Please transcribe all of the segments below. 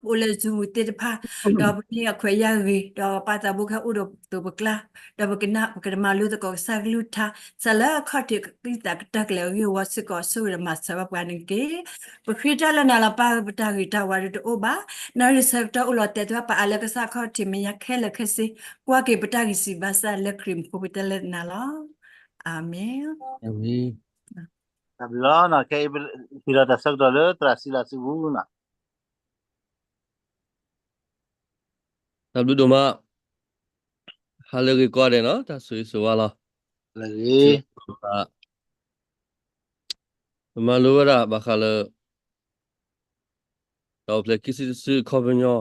ပှၤလၢအအိၣ်လၢ Zoom သ့ၣ်တဖၣ်, ဒီးပမ့ၢ်အခွဲးယာ်ဂ့ၤ, ဒီးပၢ်သးဘိခဲအိၣ်ဒီးပသိးပကျါ, ဒီးပကနၣ် ပကမၤလိသကိးကစၢ်ကလုၢ်ကထါ, စးလၢအခီၣ်ထံးကသံၣ်သးကတၢၢ်ကလဲာ်အဂ့ၢ်အဝီစ့ၢ်ကီး ဆိၣ်ဂ့ၤဒီးမၤစၢၤဘၣ်ပှၤန့ၣ်တက့ၢ်. ပဃ့တၢ်လၢနၤလီၤပၢ်ဧၢ, ပတၢ်ဂ့ၤတၢ်ဝါဒ်တအိၣ်ဘၣ်. နၣ်ရံၣ်ဆၢကတီၢ်အိၣ်လီၤတဲာ်သပှၢ်ပာ်အါလၢကစၢ်အခီၣ်ထံးမဲာ်ညါခဲလၢာ်ခဲဆ့, ကွၢ်က့ၤပတၢ်ဂံၢ်စၢ်ဘါစၢ်လၢခရံာ်မူခိၣ်ပတဲလၢနၤလီၤ. အၤမ့ၣ်. အၤမ့ၣ်. တၢ်ဘျုးလီၤ, ခဲအံၤပကဟ့ၣ်လီၤတၢ်ဆၢကတီၢ်လၢသရၣ်စံလၤစံပူၤနီၤ. တၢ်ဘျုးဒိၣ်မး, ဟါလၢအဂ့ၤကိးဂၤဒဲးနီၤ, တၢ်ဆိၣ်ဂ့ၤဆိၣ်ဝါလီၤ. ပမၤလိဝဲဒၣ်ဘၣ်ဃးလၢ တၢ်အိၣ်ဖျဲၣ်ခံစုတစုအခီပညီ,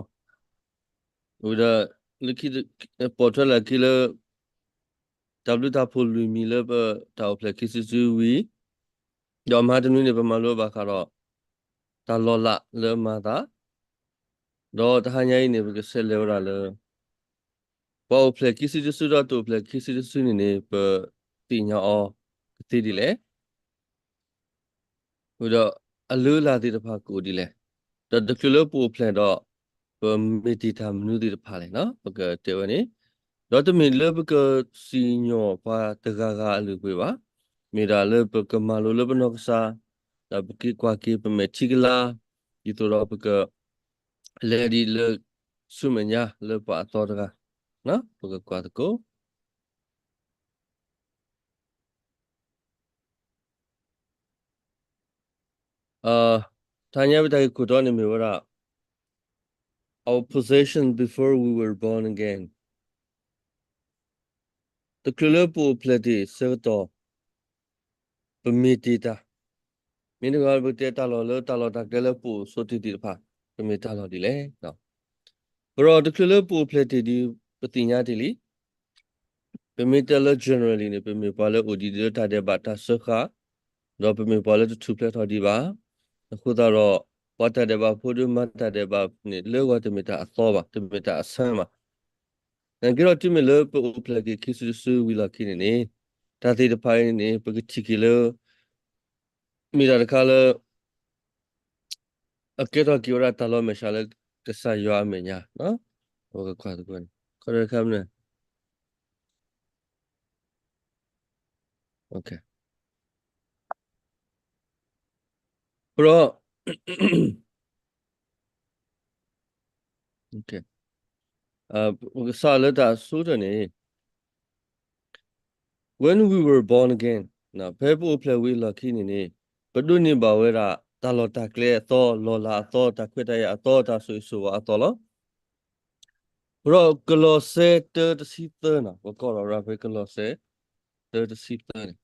ဝံၤဒီး လၢခံ ပိာ်ထွဲလၢခံလၢ တၢ်ဘျုးတၢ်ဖှိၣ်လွံၢ်မံၤလၢပတၢ်အိၣ်ဖျဲၣ်ခံစုတစုဝံၤ, ဒီးမဟါတနွံန့ၣ် ပမၤလိဘၣ်ဃးဒီး တၢ်လီၤလးလၢအမၤအသး, ဒီးတဟါညါအံၤန့ၣ် ပကဆဲးလဲၤဝဲဒၣ်လၢ ပှၤအိၣ်ဖျဲၣ်ခံစုတစုဒီးတအိၣ်ဖျဲၣ်ခံစုတစုန့ၣ်န့ၣ် ပသ့ၣ်ညါအီၤကသ့ဒ်လဲၣ်. ဝံၤဒီးအလုၢ်အလၢ်သ့ၣ်တဖၣ်ကအိၣ်ဒ်လဲၣ်, ဒီးတချုးလၢပအိၣ်ဖျဲၣ်ဒီး ပမ့ၢ်တ့ၢ်တၢ်မနုၤသ့ၣ်တဖၣ်လဲၣ်နီၤ, ပကတဲဝဲန့ၣ်, ဒီးတမ့ၢ်လၢပကစံၣ်ညီၣ်ပှၤတဂၤဂၤအလုၢ်အပှ့ၤဘၣ်, မ့ၢ်ဒၣ်လၢပကမၤလိလၢပနီၢ်ကစၢ်, ဒီးပက့ၤကွၢ်က့ၤပမဲာ်ထံကလၤ, ဒ်သိးဒီးပက လဲၤဒ်လၢဆူမဲာ်ညါလၢပှၤအသီတဂၤ, ပကကွၢ်သကိး တဟါညါပတၢ်ဂ့ၢ်ခိၣ်တီန့ၣ်မ့ၢ်ဝဲဒၣ် Our position before we were born again. တချုးလၢပအိၣ်ဖျဲၣ်တ့ၢ်ဆၢကတီၢ် ပမ့ၢ်တ့ၢ်တၢ်, မ့ၢ်တဂၤပကတဲတၢ်လီၢ်လၢတၢ်လီၢ်တၢ်ကျဲလၢပအိၣ်ဆိးတ့ၢ်သ့ၣ်တဖၣ် ကမ့ၢ်တၢ်လီၢ်ဒ်လဲၣ်. ဒီးတချုးလၢပအိၣ်ဖျဲၣ်တ့ၢ်ဒီး ပသ့ၣ်ညါတ့ၢ်လံ, ပမ့ၢ်တဲလၢ generally န့ၣ် ပမ့ၢ်ပှၤလၢအိၣ်ဒံးလၢတၢ်ဒဲးဘးတၢ်စၢဃာ်, ဒီးပမ့ၢ်ပှၤလၢတထူၣ်ဖျဲးထီၣ်ဒံးဘၣ်. အဃိသတးဒီး ပှၤတၢ်ဒဲးဘးဖိဒီးမၤတၢ်ဒဲးဘးန့ၣ် လၢဂီၢ်တမ့ၢ်တၢ်အသီဘၣ်, တမ့ၢ်တၢ်အဆၢဘၣ်. နာ်က့ဒီးတုၤမ့ၢ်လၢပအိၣ်ဖျဲၣ်က့ၤခံစုတစုဝံၤလီၢ်ခံန့ၣ်န့ၣ်, တၢ်သ့ၣ်တဖၣ်အံၤန့ၣ်န့ၣ် ပကထံၣ်က့ၤလၢ မ့ၢ်တၢ်တခါလၢ အကဲထီၣ်က့ၤဝဲဒၣ်တၢ်လီၤမဲာ်ဆှးလၢကစၢ်ယွၤအမဲာ်ညါ, ပကကွၢ်သကိးန့ၣ် ခီတခါမနုၤ ပဒီး ပကစးလၢတၢ်ဆိကတၢၢ်န့ၣ် When we were born again, ဖဲပအိၣ်ဖျဲၣ်ဝံၤအလီၢ်ခံန့ၣ်န့ၣ် ပဒိးန့ၢ်ဘၣ်ဝဲဒၣ် တၢ်လီၢ်တၢ်ကျဲအသီ, လီၢ်လၤအသီ, တၢ်ခွဲးတၢ်ယာ်အသီ, တၢ်ဆိၣ်ဂ့ၤဆိၣ်ဝါအသီလီၤ. ပဒီးကလီးစဲ တၢ တဆံသၢန့ၣ်, ပကိးလီၤဝဲဒၣ်ဖဲကလီးစဲ တၢ တဆံသၢန့ၣ်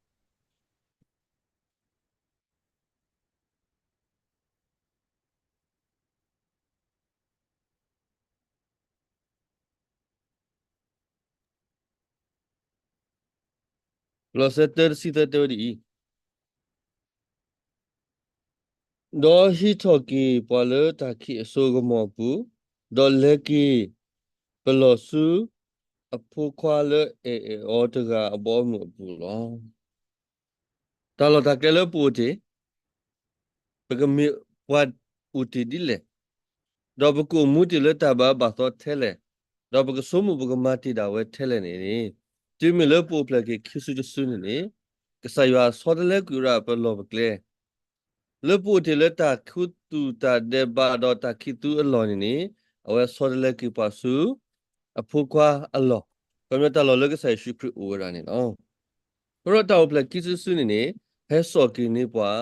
လီၤစဲ တၢ တဆံသၢ တဲဝဲဒ်အံၤ, ဒီးဟံးထီၣ်က့ၤပှၤလၢတၢ်ခံးအစိကမီၤအပူၤ, ဒီးလဲၤက့ၤပလီၢ်ဆူအဖိခွါလၢအအဲၣ်အီၤတဂၤအဘီအမုၢ်အပူၤလီၤ. တၢ်လီၢ်တၢ်ကျဲလၢပအိၣ်တ့ၢ်, ပကမ့ၢ်ပှၤအိၣ်တ့ၢ်ဒ်လဲၣ်, ဒီးပကအိၣ်မူတ့ၢ်လၢတၢ်ဘၣ်အၢဘၣ်သီထဲလဲၣ်, ဒီးပကဆိကမိၣ်ပကမၤတ့ၢ်ဒၣ်ဝဲထဲလဲၣ်န့ၣ်, တုၤမ့ၢ်လၢပအိၣ်ဖျဲၣ်က့ၤခံစုတစုန့ၣ်န့ၣ်, ကစၢ်ယွၤဆီတလဲကွံာ်ဝဲဒၣ်ပလီၢ်ပကျဲ လၢပအိၣ်တ့ၢ်လၢတၢ်ခူသူၣ်တၢ်ဒဲးဘးဒီးတၢ်ခံးသူအလီၢ်န့ၣ်န့ၣ်, အဝဲဆီတလဲက့ၤပှၤဆူအဖိခွါအလီၢ်, ခီပညီတၢ်လီၢ်လၢကစၢ်ယ့ၣ်ၡူးခရံာ်အိၣ်ဝဲဒၣ်န့ၣ်လီၤ. အဃိဒီးတၢ်အိၣ်ဖျဲၣ်ခံစုတစုန့ၣ်န့ၣ်, ဟဲစိာ်က့ၤန့ၢ်ပှၤ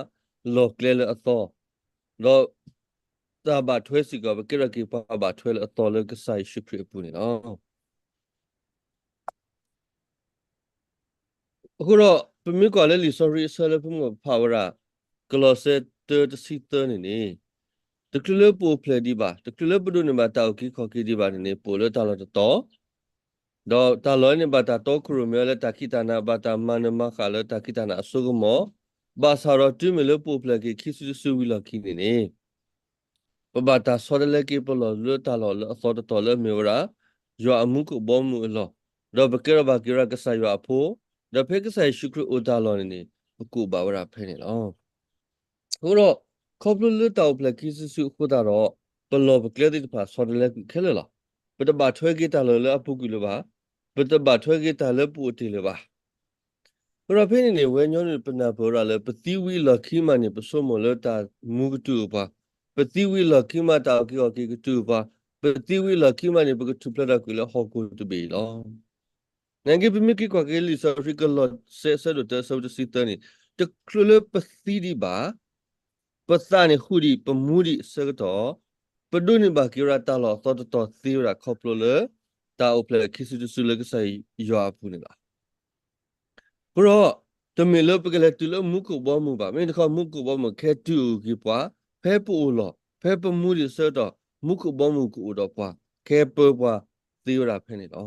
လီၢ်ကျဲလၢအသီ, ဒီးတၢ်ဘၣ်ထွဲစ့ၢ်ကီး ပကဲထီၣ်က့ၤပှၤဘၣ်ထွဲလၢအသီလၢကစၢ်ယ့ၣ်ၡူးခရံာ်အပူၤန့ၣ်လီၤ. အဃိဒီး ပမ့ၢ်ကွၢ်လၢလံာ်စီဆှံအဆၢလၢပမ့ၢ်ဖးဝဲဒၣ် ကလီးစဲ တၢ တဆံသၢန့ၣ်န့ၣ်, တချုးလၢပအိၣ်ဖျဲၣ်ဒံးဘၣ်, တချုးလၢပဒိးန့ၢ်ဘၣ်တၢ်အုၣ်က့ၤခီၣ်က့ၤဒံးဘၣ်န့ၣ်န့ၣ်, ပအိၣ်လၢတၢ်လီၢ်တတီၤ, ဒီးတၢ်လီၢ်န့ၣ်ဘၣ်တၢ်တီခိၣ်ရိၣ်မဲလၢတၢ်ခံးတၢ်နၤ, ဘၣ်တၢ်မၤနၢၤမၤဃာ်လၢတၢ်ခံးတၢ်နၤအစိကမီၤ, ဘၣ်ဆၣ်ဒီးတုၤမ့ၢ်လၢပအိၣ်ဖျဲၣ်က့ၤခံစုတစုဝံၤလီၢ်ခံန့ၣ်န့ၣ် ပဘၣ်တၢ်ဆီတလဲက့ၤပလီၢ်လၢတၢ်လီၢ်လၢအသီတတီၤလၢအမ့ၢ်ဝဲဒၣ် ယွၤအမူခိၣ်ဘီမုၢ်အလီၢ်, ဒီးပကဲထီၣ်ဘၣ်က့ၤဝဲဒၣ်ကစၢ်ယွၤအဖိ, ဒီးဖဲကစၢ်ယ့ၣ်ၡူးခရံာ်အိၣ်တၢ်လီၢ်န့ၣ်န့ၣ် ပကအိၣ်ဘၣ်ဝဲဒၣ်ဖဲန့ၣ်လီၤ. အဃိဒီး ခီဖျိလၢတၢ်အိၣ်ဖျဲၣ်ခံစုတစုအဃိသတးဒီး ပလီၢ်ပကျဲသ့ၣ်တဖၣ်ဆီတလဲကွံာ်ခဲလၢာ်လီၤ. ပတဘၣ်ထွဲက့ၤတၢ်လီၢ်လၢအပူၤကွံာ်လၢၤဘၣ်. ပတဘၣ်ထွဲက့ၤတၢ်လၢပအိၣ်တ့ၢ်လၢၤဘၣ်. အဃိဒီးဖဲန့ၣ်န့ၣ် ဝဲညီနုၢ်ပနၢ်ပၢၢ်ဝဲဒၣ်လၢ ပသံဝံၤအလီၢ်ခံမးန့ၣ် ပဆိကမိၣ်လၢတၢ်မူကတုၤအိၣ်ပှၤ, ပသံဝံၤအလီၢ်ခံမး တၢ်အုၣ်က့ၤခီၣ်က့ၤကတုၤအိၣ်ပှၤ, ပသံဝံၤအလီၢ်ခံမးန့ၣ် ပကထူၣ်ဖျဲးထီၣ်ကွံာ်လၢဟီၣ်ခိၣ်တဘ့ၣ်အံၤလီၤ. နာ်က့ ပမ့ၢ်က့ၤကွၢ်က့ၤလံာ်စီဆှံ ကလီးစဲ အဆၢဒိၣ်တၢ အဆၢဖိတဆံသၢန့ၣ်, တချုးလၢပသံဒံးဘၣ်, ပသးန့ၣ်ဟူးဒံး ပမူဒံးအဆၢကတီၢ်, ပဒိးန့ၢ်ဘၣ်က့ၤဝဲဒၣ်တၢ်လီၢ်အသီတတီၤသ့ဝဲဒၣ် ခီဖျိလၢတၢ်အိၣ်ဖျဲၣ်ခံစုတစုလၢကစၢ်ယွၤအပူၤန့ၣ်လီၤ. အဃိဒီး တမ့ၢ်လၢပကလဲၤတုၤလၢမူခိၣ်ဘီမုၢ်ဘၣ်. မ့ၢ်တခီ မူခိၣ်ဘီမုၢ်ခဲတုၤအိၣ်က့ၤပှၤ, ဖဲပအိၣ်လီၢ်, ဖဲပမူဒံးအဆၢကတီၢ်, မူခိၣ်ဘီမုၢ်ကအိၣ်ဒီးပှၤ, ခဲပၢပှၤသ့ဝဲဒၣ်ဖဲန့ၣ်လီၤ.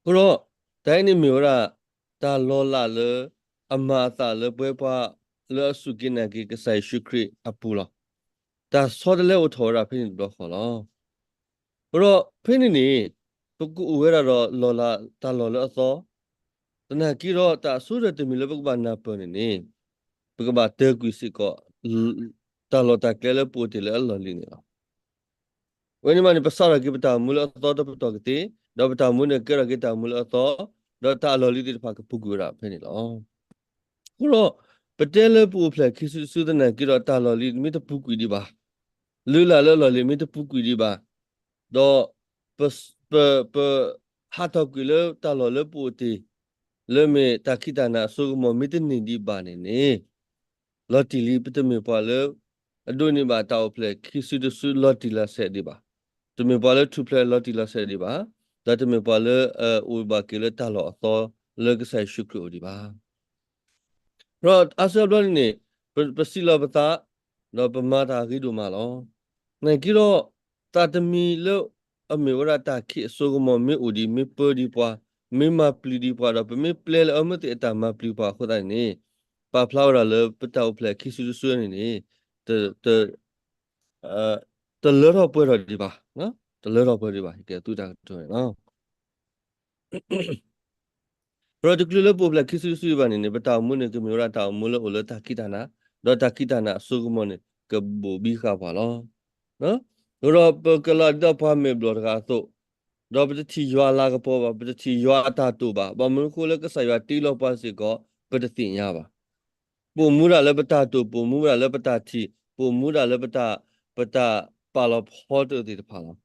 အဃိဒီး တၢ်အံၤန့ၣ်မ့ၢ်ဝဲဒၣ် တၢ်လီၤလးလၢအမၤအသးလၢပဝဲပှၤလၢအစူၢ်က့ၤနာ်က့ၤ ကစၢ်ယ့ၣ်ၡူးခရံာ်အပူၤလီၤ. တၢ်ဆီတလဲအိၣ်ထီၣ်ဝဲဒၣ်ဖဲန့ၣ်တဘျီဃီလီၤ. အဃိဒီးဖဲန့ၣ်န့ၣ် ပကအိၣ်ဝဲဒၣ်ဒီးလီၢ်လၤ တၢ်လီၢ်လၢအသီ, သနာ်က့ဒီး တၢ်အဆိကတၢၢ်တမံၤလၢပကဘၣ်နၢ်ပၢၢ်န့ၣ်န့ၣ် ပကဘၣ်တၢၢ်ကွံာ်စ့ၢ်ကီး တၢ်လီၢ်တၢ်ကျဲလၢပအိၣ်တ့ၢ်လၢအလီၢ်လံၤန့ၣ်လီၤ. အဝဲန့ၣ်မးန့ၣ် ပစးထီၣ်က့ၤပတၢ်အိၣ်မူလၢအသီတပတီၢ်ကသ့, ဒီးပတၢ်အိၣ်မူန့ၣ်ကဲထီၣ်က့ၤတၢ်အိၣ်မူလၢအသီ, ဒီးတၢ်အလီၢ်လံၤသ့ၣ်တဖၣ်ကပူၤကွံာ်ဝဲဒၣ်ဖဲန့ၣ်လီၤ. အဃိဒီး ပတဲလၢပအိၣ်ဖျဲၣ်ခံစုတစုသနာ်က့ဒီး တၢ်လီၢ်လံၤမ့ၢ်တပူၤကွံာ်ဒံးဘၣ်, လုၢ်လၢ်လၢအလီၢ်လံၤမ့ၢ်တပူၤကွံာ်ဒံးဘၣ်, ဒီး ပ ပ ပဟးထီၣ်ကွံာ်လၢတၢ်လီၢ်လၢပအိၣ်တ့ၢ် လၢမ့ၢ်တၢ်ခံးတၢ်နၤအစိကမီၤမ့ၢ်တန့ၢ်ဒံးဘၣ်န့ၣ်န့ၣ်, လီၤတံၢ်လံ ပတမ့ၢ်ပှၤလၢ အဒိးန့ၢ်ဘၣ်တၢ်အိၣ်ဖျဲၣ်ခံစုတစုလီၤတံၢ်လီၤဆဲးဒံးဘၣ်, တမ့ၢ်ပှၤလၢထူၣ်ဖျဲးလီၤတံၢ်လီၤဆဲးဒံးဘၣ်, ဒီးတမ့ၢ်ပှၤလၢအအိၣ်ဘၣ်က့ၤလၢတၢ်လီၢ်အသီလၢကစၢ်ယ့ၣ်ၡူးခရံာ်အအိၣ်ဒံးဘၣ်. ဒီးအါစုအါဘျီန့ၣ်န့ၣ် ပ ပစံးလီၤပသး ဒီးပမၤတၢ်အဂ့ၤဒိၣ်မးလီၤ. နာ်က့ဒီး သးတမံၤလၢအမ့ၢ်ဝဲဒၣ်တၢ်ခံးအစိကမီၤမ့ၢ်အိၣ်ဒံး မ့ၢ်ပၢဒံးပှၤ, မ့ၢ်မၤပျံၤဒံးပှၤဒီး ပမ့ၢ်ပျဲလၢအမ့ၢ်သ့ၣ်အတၢ်မၤပျံၤပှၤအဃိသတးန့ၣ်န့ၣ်, ပာ်ဖျါဝဲဒၣ်လၢပတၢ်အိၣ်ဖျဲၣ်ခံစုတစုန့ၣ်န့ၣ် တ တ တလၢထီၣ်ပှဲၤထီၣ်ဒံးဘၣ်, တလၢထီၣ်ပှဲၤဒံးဘၣ် ယကဲသုတၢ်ကတိၤန့ၣ်လီၤ. ဒီးတချုးလၢပအိၣ်ဖျဲၣ်ခံစုတစုဒံးဘၣ်န့ၣ်န့ၣ် ပတၢ်အိၣ်မူန့ၣ် ကမ့ၢ်ဝဲဒၣ်တၢ်အိၣ်မူလၢအိၣ်လၢတၢ်ခံးတၢ်နၤ, ဒီးတၢ်ခံးတၢ်နၤအစိကမီၤန့ၣ် ကဘိၣ်ဘံဃာ်ပှၤလီၤ. အဃိဒီးပကလီၤဒ်သိးပှၤမဲာ်ဘျီၣ်တဂၤအသိး, ဒီးပတထံၣ်ယွၤအလၤကပီၤဘၣ်, ပတထံၣ်ယွၤအတၢ်တိာ်ဘၣ်, ဘၣ်မနုၤအဃိလၢကစၢ်ယွၤတ့လီၤပှၤစ့ၢ်ကီး ပတသ့ၣ်ညါဘၣ်. ပိာ်မူဒၣ်လၢပတၢ်တိာ်, ပိာ်မူဒၣ်လၢပတၢ်ထံၣ်, ပိာ်မူဒၣ်လၢပတၢ်, ပတၢ်ပာ်လီၤဖီတၢၣ်သ့ၣ်တဖၣ်လီၤ.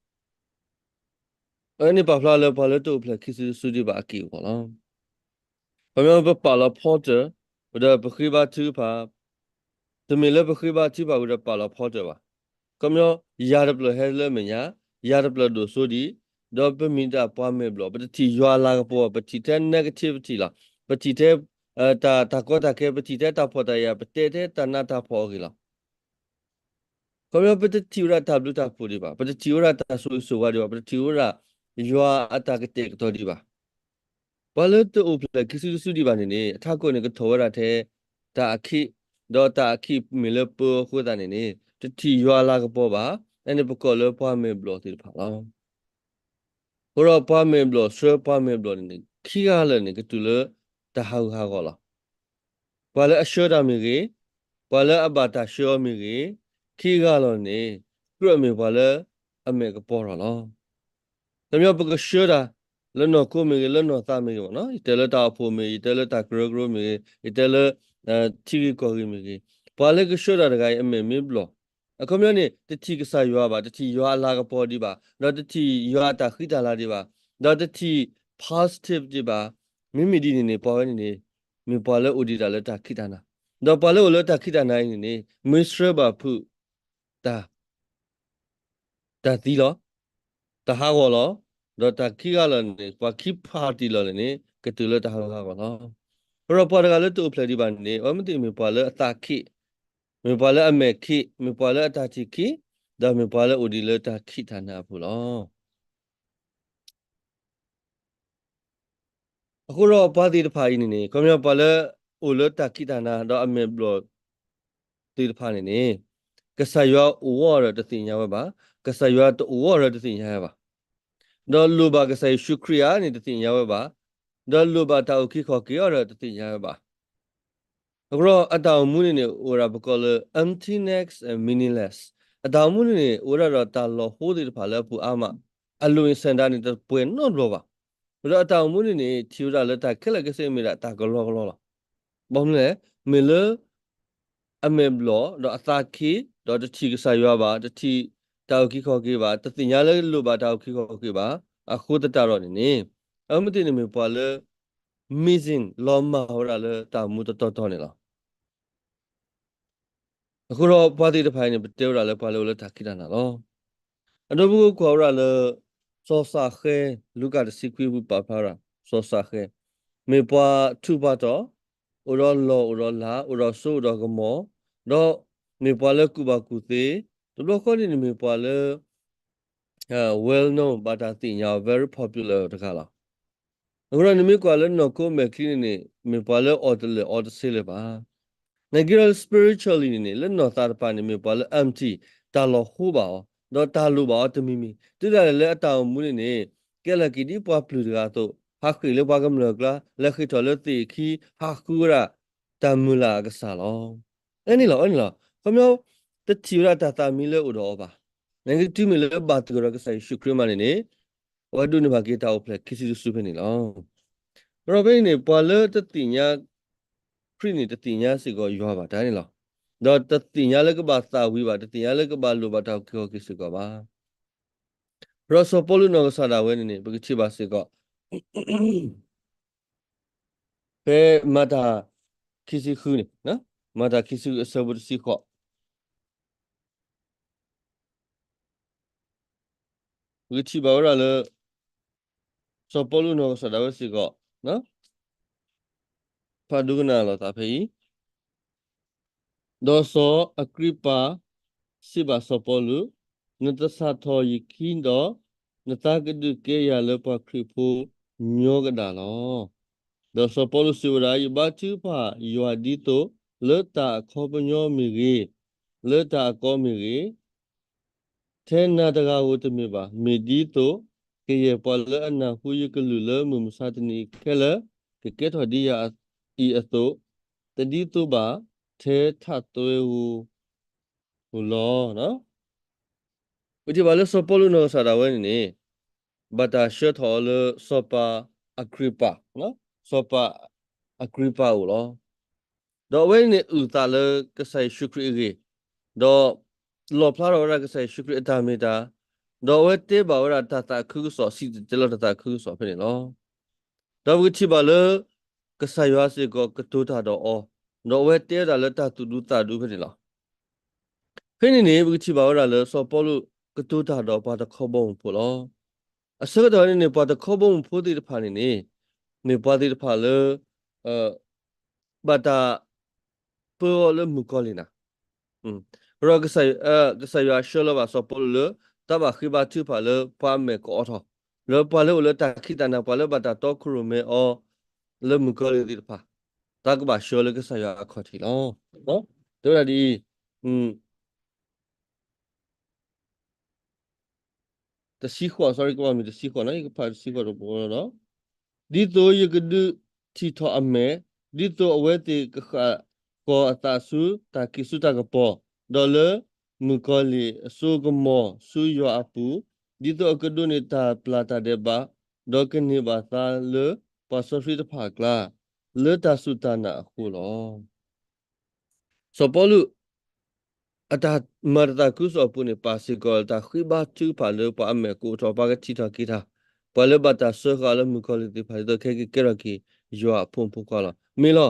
အဝဲန့ၣ်ပာ်ဖျါလၢပှၤလၢတအိၣ်ဖျဲၣ်ခံစုတစုဒံးဘၣ်အက့ၢ်အဂီၤလီၤ. ခီပညီပပာ်လီၤဖီတၢၣ်, ဝံၤဒီးပဃ့ဘါထုကဖၣ်, တမ့ၢ်လၢပဃ့ဘါထုကဖၣ်ဝံၤဒီးပာ်လီၤဖီတၢၣ်ဘၣ်. ခီပညီ ယၤတဖျၢၣ်ဟဲလၢအမဲာ်ညါ, ယၤတဖျၢၣ်ဒိၣ်စိဒံး, ဒီးပမ့ၢ်ဒၣ်ပှၤမဲာ်ဘျီၣ်, ပတထံၣ်ယွၤအလၤကပီၤ, ပထံၣ်ထဲ negativity လီၤ. ပထံၣ်ထဲ တၢ်, တၢ်ကီတၢ်ခဲ, ပထံၣ်ထဲတၢ်ဖှီၣ်တၢ်ယာ်, ပတဲထဲတၢ်နးတၢ်ဖှီၣ်အဂ့ၢ်လီၤ. ခီပညီ ပတထံၣ်ဝဲဒၣ်တၢ်ဘျုးတၢ်ဖှိၣ်ဒံးဘၣ်, ပတထံၣ်ဝဲဒၣ်တၢ်ဆိၣ်ဂ့ၤဆိၣ်ဝါဒံးဘၣ်, ပတထံၣ်ဝဲဒၣ်ယွၤအတၢ်ကတဲာ်ကတီၤဒံးဘၣ်. ပှၤလၢတအိၣ်ဖျဲၣ်ခံစုတစုဒံးဘၣ်န့ၣ်န့ၣ် အထးခိၣ်န့ၣ်ကထီၣ်ဝဲဒၣ်ထဲတၢ်အခံး, ဒီးတၢ်အခံးမ့ၢ်လၢပၢအဃိသတးန့ၣ်န့ၣ် တထံၣ်ယွၤအလၤကပီၤဘၣ်, အန့ၣ်ပကိးလၢပှၤမဲာ်ဘျီၣ်သ့ၣ်တဖၣ်လီၤ. အဃိဒီးပှၤမဲာ်ဘျီၣ်ဆှၢပှၤမဲာ်ဘျီၣ်န့ၣ်န့ၣ် ခံဂၤလၢာ်န့ၣ် ကတုၤလၢတၢ်ဟးဂူာ်ဟးဂီၤလီၤ. ပှၤလၢအဆှၢတၢ်မ့ၢ်ဂ့ၤ, ပှၤလၢအဘၣ်တၢ်ဆှၢအီၤမ့ၢ်ဂ့ၤ, ခံဂၤလၢာ်န့ၣ် ကြၢးမ့ၢ်ပှၤလၢအမဲာ်ကပီၤထီၣ်လီၤ. ခီပညီ ပကဆှၢတၢ် လၢနီၢ်ခိမ့ၢ်ဂ့ၤ, လၢနီၢ်သးမ့ၢ်ဂ့ၤမ့ၢ်နီၤ, ယတဲလၢတၢ်အိၣ်ဖှိၣ်မ့ၢ်ဂ့ၤ, ယတဲလၢတၢ်ကရၢကရိမ့ၢ်ဂ့ၤ, ယတဲလၢ ထံဂ့ၢ်ကီၢ်ဂ့ၢ်မ့ၢ်ဂ့ၤ, ပှၤလၢကဆှၢတၢ်တဂၤအံၤ အမဲာ်မ့ၢ်ဘျီၣ်, အခီပညီန့ၣ် တထံၣ်ကစၢ်ယွၤဘၣ်, တထံၣ်ယွၤအလၤကပီၤဒံးဘၣ်, ဒီးတထံၣ်ယွၤအတၢ်ဃံတၢ်လၤဒံးဘၣ်, ဒီးတထံၣ် positive ဒံးဘၣ်, မ့မ့ၢ်ဒ်န့ၣ်န့ၣ် ပှၤဝဲန့ၣ်န့ၣ် မ့ၢ်ပှၤလၢအိၣ်ဒံးတၢ်လၢတၢ်ခံးတၢ်နၤ, ဒီးပှၤလၢအိၣ်လၢတၢ်ခံးတၢ်နၤအံၤန့ၣ်န့ၣ် မ့ၢ်ဆှၢဘၣ်ဖုး တၢ် တၢ်သံလီၤ, တၢ်ဟးဂီၤလီၤ, ဒီးတၢ်ခံဂၤလၢာ်န့ၣ် ပှၤခံဖးတံၢ်လီၤန့ၣ်န့ၣ် ကတုၤလၢတၢ်ဟးဂီၤဟးဂီၤလီၤ. အဃိဒီးပှၤတဂၤလၢတအိၣ်ဖျဲၣ်ဒံးဘၣ်န့ၣ်န့ၣ် အဝဲမ့ၢ်သ့ၣ်မ့ၢ်ပှၤလၢအသးခံး, မ့ၢ်ပှၤလၢအမဲာ်ခံး, မ့ၢ်ပှၤလၢအတၢ်ထံၣ်ခံး, ဒီးမ့ၢ်ပှၤလၢအိၣ်ဒံးလၢတၢ်ခံးတၢ်နၤအပူၤလီၤ. အဃိဒီးပှၤသ့ၣ်တဖၣ်အံၤန့ၣ်န့ၣ် ခီပညီပှၤလၢအိၣ်လၢတၢ်ခံးတၢ်နၤ ဒီးအမဲာ်ဘျီၣ်သ့ၣ်တဖၣ်န့ၣ်န့ၣ် ကစၢ်ယွၤအိၣ်အီၤဒီးတသ့ၣ်ညါဝဲဘၣ်, ကစၢ်ယွၤတအိၣ်အီၤဒီးတသ့ၣ်ညါဝဲဘၣ်, ဒီးလိၣ်ဘၣ်ကစၢ်ယ့ၣ်ၡူးခရံာ်ဧါန့ၣ်တသ့ၣ်ညါဝဲဘၣ်, ဒီးလိၣ်ဘၣ်တၢ်အုၣ်က့ၤခီၣ်က့ၤအီၤဒီးတသ့ၣ်ညါဝဲဘၣ်. အဃိဒီးအတၢ်အိၣ်မူန့ၣ်န့ၣ် အိၣ်ဝဲဒၣ်ပကိးလၢ emptiness and meaningless. အတၢ်အိၣ်မူန့ၣ်န့ၣ် အိၣ်ဝဲဒၣ်ဒီးတၢ်လီၤဟိသ့ၣ်တဖၣ်လၢအပူၤအါမး, အလိၣ်န့ၣ် ဆန္ဒ န့ၣ် တပှဲၤနီတဘျီဘၣ်. ဒီးအတၢ်အိၣ်မူန့ၣ်န့ၣ် ထံၣ်ဝဲဒၣ်လၢတၢ်ခဲလၢာ်ခဲဆ့မ့ၢ်ဒၣ်တၢ်ကလီကလီလီၤ. ဘၣ်မနုၤလဲၣ်, မ့ၢ်လၢ အမဲာ်ဘျီၣ် ဒီးအသးခ့, ဒီးတထံၣ်ကစၢ်ယွၤဘၣ်, တထံၣ်တၢ်အုၣ်က့ၤခီၣ်က့ၤဘၣ်, တသ့ၣ်ညါလၢလိၣ်ဘၣ်တၢ်အုၣ်က့ၤခီၣ်က့ၤဘၣ်, အဃိသတးဒီးန့ၣ်န့ၣ် အဝဲသ့ၣ်န့ၣ်မ့ၢ်ပှၤလၢ missing လီၤမၢ်ဝဲဒၣ်လၢတၢ်အိၣ်မူတတီၤတီၤန့ၣ်လီၤ. အဃိဒီးပှၤသ့ၣ်တဖၣ်အံၤန့ၣ် ပတဲဝဲဒၣ်လၢပှၤလၢအိၣ်လၢတၢ်ခံးတၢ်နၤလီၤ. အဒိပကကွၢ်ဝဲဒၣ်လၢ စီၤစးဃဲ, လူၤကၣ်တဆံခွံပူၤပာ်ဖျါဝဲဒၣ် စီၤစးဃဲ, မ့ၢ်ပှၤထူးပှၤတီၤ, အိၣ်ဒီးလီၢ်အိၣ်ဒီးလၤ, အိၣ်ဒီးစိအိၣ်ဒီးကမီၤ, ဒီးမ့ၢ်ပှၤလၢကူၣ်ဘၣ်ကူၣ်သ့, တဘျီဃီန့ၣ်န့ၣ်မ့ၢ်ပှၤလၢ well known ဘၣ်တၢ်သ့ၣ်ညါအီၤ very popular တဂၤလီၤ. အဃိဒီးနမ့ၢ်ကွၢ်လၢနီၢ်ခိမဲာ်ချံန့ၣ်န့ၣ် မ့ၢ်ပှၤလၢအီၣ်တလၢာ်အီတဆ့လၢၤဘၣ်. နာ်က့ဒီး spiritually န့ၣ်န့ၣ် လၢနီၢ်သးတဖၣ်န့ၣ် မ့ၢ်ပှၤလၢ empty တၢ်လီၤဟိဘၣ်အီၤ, ဒီးတၢ်လိၣ်ဘၣ်အီၤတမံၤမံၤ, တုၤဒၣ်လဲာ်လၢအတၢ်အိၣ်မူန့ၣ်န့ၣ် ကဲလီၤက့ၤဒ်ပှၤပျုၢ်တဂၤအသိး, ဟးဃ့ၢ်လၢပှၤကမျၢၢ်အကျါ, လဲၤဃ့ၢ်ထီၣ်လၢသ့ၣ်အခံ, ဟးဃုဝဲဒၣ်တၢ်မုၢ်လၢ်အကစၢ်လီၤ. အဲန့ၣ်လီၤ, အဲန့ၣ်လီၤ. ခီပညီ တထံၣ်ဝဲဒၣ်တၢ်သးမံလၢအအိၣ်ဒီးအီၤဘၣ်. နာ်က့တုၤမ့ၢ်လၢဘၣ်သဂၢၢ်ဒီးကစၢ်ယ့ၣ်ၡူးခရံာ်မးန့ၣ်န့ၣ် အဝဲဒိးန့ၢ်ဘၣ်က့ၤတၢ်အိၣ်ဖျဲၣ်ခံစုတစုဖဲန့ၣ်လီၤ. ဒီးဖဲန့ၣ်န့ၣ် ပှၤလၢတသ့ၣ်ညါ ခရံာ်န့ၣ် တသ့ၣ်ညါစ့ၢ်ကီးယွၤဘၣ်တၢ်န့ၣ်လီၤ. ဒီးတသ့ၣ်ညါလၢကဘၣ်သးဝံၤဘၣ်, တသ့ၣ်ညါလၢကဘၣ်လိၣ်ဘၣ်တၢ်အုၣ်က့ၤခီၣ်က့ၤစ့ၢ်ကီးဘၣ်. ဒီးစီၤပီလူးနီၢ်ကစၢ်ဒၣ်ဝဲန့ၣ်န့ၣ် ပကထံၣ်ဘၣ်စ့ၢ်ကီး ဖဲမၤတၢ်ခံဆံဃုန့ၣ်, မၤတၢ်ခံဆံဃုအဆၢဖိတဆံဃိး ပကထံၣ်ဘၣ်ဝဲဒၣ်လၢ စီၤပီလူးနီၢ်ကစၢ်ဒၣ်ဝဲစ့ၢ်ကီး, ဖးဒိကနၣ်လိာ်သးဖဲအံၤ, ဒီးစီၤအကရံပၤစံးဘၣ်စီၤပီလူး, နတစးထီၣ်ယခံဒီး, နသးကဒုးကဲယၤလၢပှၤခရံာ်ဖိညီကဒၣ်လီၤ. ဒီးစီၤပီလူးစံးဝဲဒၣ်, ယဘါထုကဖၣ်ယွၤဒ်သိး လၢတၢ်အခီပညီမ့ၢ်ဂ့ၤ, လၢတၢ်အကီမ့ၢ်ဂ့ၤ, ထဲနၤတဂၤဧိၤတမ့ၢ်ဘၣ်, မ့ၢ်ဒ်သိးကယဲၢ်ပှၤလၢအနၢ်ဟူယကလုၢ်လၢမုၢ်မဆါတနံၤအံၤခဲလၢာ် ကကဲထီၣ်ဒ်ယၤအံၤအသိး, တဒ်သိးဘၣ်ထဲထးသွဲဧိၤလီၤ. ပထံၣ်ဘၣ်လၢစီၤပီလူးနီၢ်ကစၢ်ဒၣ်ဝဲန့ၣ်န့ၣ် ဘၣ်တၢ်ဆှၢထီၣ်အီၤလၢစီၤပၤအကရံပၤ, စီၤပၤအကရံပၤအအိၣ်လီၤ. ဒီးအဝဲန့ၣ်အုၣ်သးလၢကစၢ်ယ့ၣ်ၡူးခရံာ်အဂ့ၢ်, ဒီးလီၣ်ဖျါထီၣ်ဝဲဒၣ်ကစၢ်ယ့ၣ်ၡူးခရံာ်အတၢ်မ့ၢ်တၢ်, ဒီးအဝဲတဲဘၣ်ဝဲဒၣ်တၢ်သးခုကစီၣ်, စံၣ်တဲၤတဲလီၤတၢ်သးခုကစီၣ်ဖဲန့ၣ်လီၤ. ဒီးပကထံၣ်ဘၣ်လၢ ကစၢ်ယွၤစ့ၢ်ကီးကတိၤတၢ်ဒီးအီၤ, ဒီးအဝဲတဲဝဲဒၣ်လၢတၢ်သူၣ်ဒူသးဒူဖဲန့ၣ်လီၤ. ဖဲန့ၣ်န့ၣ် ပကထံၣ်ဘၣ်ဝဲဒၣ်လၢစီၤပီလူးကတိၤတၢ်ဒီးပှၤတခီဘီမုၢ်ဖိလီၤ. အဆၢကတီၢ်န့ၣ်န့ၣ် ပှၤတခီဘီမုၢ်ဖိသ့ၣ်တဖၣ်န့ၣ်န့ၣ် မ့ၢ်ပှၤသ့ၣ်တဖၣ်လၢ ဘၣ်တၢ်ပၢအီၤလၢမုၣ်ကီၤလံၢ်နၤ, ဒီး ကစၢ်ယွၤဆှၢလီၤဘၣ်စီၤပီလူးလၢ တၢ်ဘၣ်ဃ့ဘါထုကဖၣ်လၢပှၤအမဲာ်ကအိးထီၣ်, လၢပှၤလၢအိၣ်လၢတၢ်ခံးတၢ်နၤ ပှၤလၢဘၣ်တၢ်တီခိၣ်ရိၣ်မဲအီၤ လၢမုၣ်ကီၤလံၢ်သ့ၣ်တဖၣ်, တၢ်ကဘၣ်ဆှၢလၢကစၢ်ယွၤအခီၣ်ထံးလီၤ. တဲဝဲဒၣ်ဒ်အံၤ, တဆံဃိး, sorry ကဘၣ်မ့ၢ်တဆံဃိးနီၤ, ယကဖးတဆံဃိးတဘျီဒီး, ဒ်သိးယကဒုးထံၣ်ထီၣ်အမဲာ်, ဒ်သိးအဝဲသ့ၣ်ကဃၣ်ကီၤအသးဆူတၢ်က့ၤဆူတၢ်ကပီၤ, ဒီးလၢမုၣ်ကီၤလံၢ်အစိကမီၤဆူယွၤအပူၤ, ဒ်သိးအကဒိးန့ၢ်တၢ်ပျၢ်တၢ်ဒဲးဘး, ဒီးကန့ၢ်ဘၣ်သါလၢပှၤစီဆှံတဖၣ်အကျါ, လၢတၢ်စူၢ်တၢ်နာ်အဃိလီၤ. စီၤပီလူး အတၢ်မၤတၢ်သးခုကစီၣ်အပူၤန့ၣ် ပာ်စ့ၢ်ကီးတၢ်ဃ့ဘါထုကဖၣ်လၢပှၤအမဲာ်ကအိးထီၣ်, ပှၤကထံၣ်ထီၣ်က့ၤတၢ်, ပှၤလၢဘၣ်တၢ်စၢဃာ်လၢမုၣ်ကီၤလံၢ်သ့ၣ်တဖၣ် ဒ်သိးခဲက့ၤကဲထီၣ်က့ၤယွၤအဖိမုၣ်ဖိခွါလီၤ. မ့ၢ်လီၤ,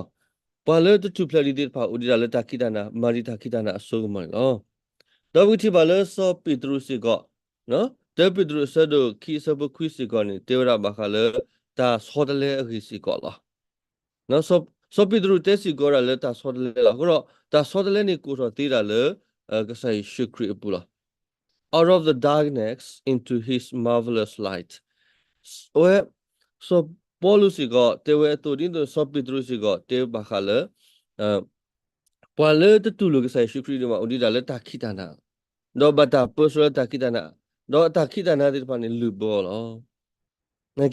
ပှၤလၢတထူၣ်ဖျဲးဒံးသ့ၣ်တဖၣ် အိၣ်ဒံးဒၣ်လၢတၢ်ခံးတၢ်နၤ မၤဒံးတၢ်ခံးတၢ်နၤအစိကမီၤန့ၣ်လီၤ. ဒီးပကထံၣ်ဘၣ်လၢစီၤပ့းတရူးစ့ၢ်ကီး, တၢပ့းတရူးအဆၢဒိၣ်ခံအဆၢဖိခွံစ့ၢ်ကီးန့ၣ် တဲဝဲဒၣ်ဘၣ်ဃးလၢ တၢ်ဆီတလဲအဂ့ၢ်စ့ၢ်ကီးလီၤ. စီၤပ့းတရူးတဲစ့ၢ်ကီးဝဲဒၣ်လၢတၢ်ဆီတလဲလီၤ. အဃိဒီး တၢ်ဆီတလဲန့ၣ် ကိးထီၣ်သ့ဒၣ်လၢ ကစၢ်ယ့ၣ်ၡူးခရံာ်အပူၤလီၤ. Out of the darkness into his marvelous light. အဝဲ စီၤပီလူးစ့ၢ်ကီး တဲဝဲအသိး ဒ်သိးစီၤပ့းတရူးစ့ၢ်ကီး တဲဘၣ်ဃးလၢ ပှၤလၢတတူၢ်လိာ်ကစၢ်ယ့ၣ်ၡူးခရံာ်ဒံးဘၣ် အိၣ်ဒံးဒၣ်လၢတၢ်ခံးတၢ်နၤ, ဒီးဘၣ်တၢ်ပၢဆှၢလၢတၢ်ခံးတၢ်နၤ, ဒီးအတၢ်ခံးတၢ်နၤသ့ၣ်တဖၣ်န့ၣ် လုၢ်ဘၢအီၤလီၤ. နာ်က့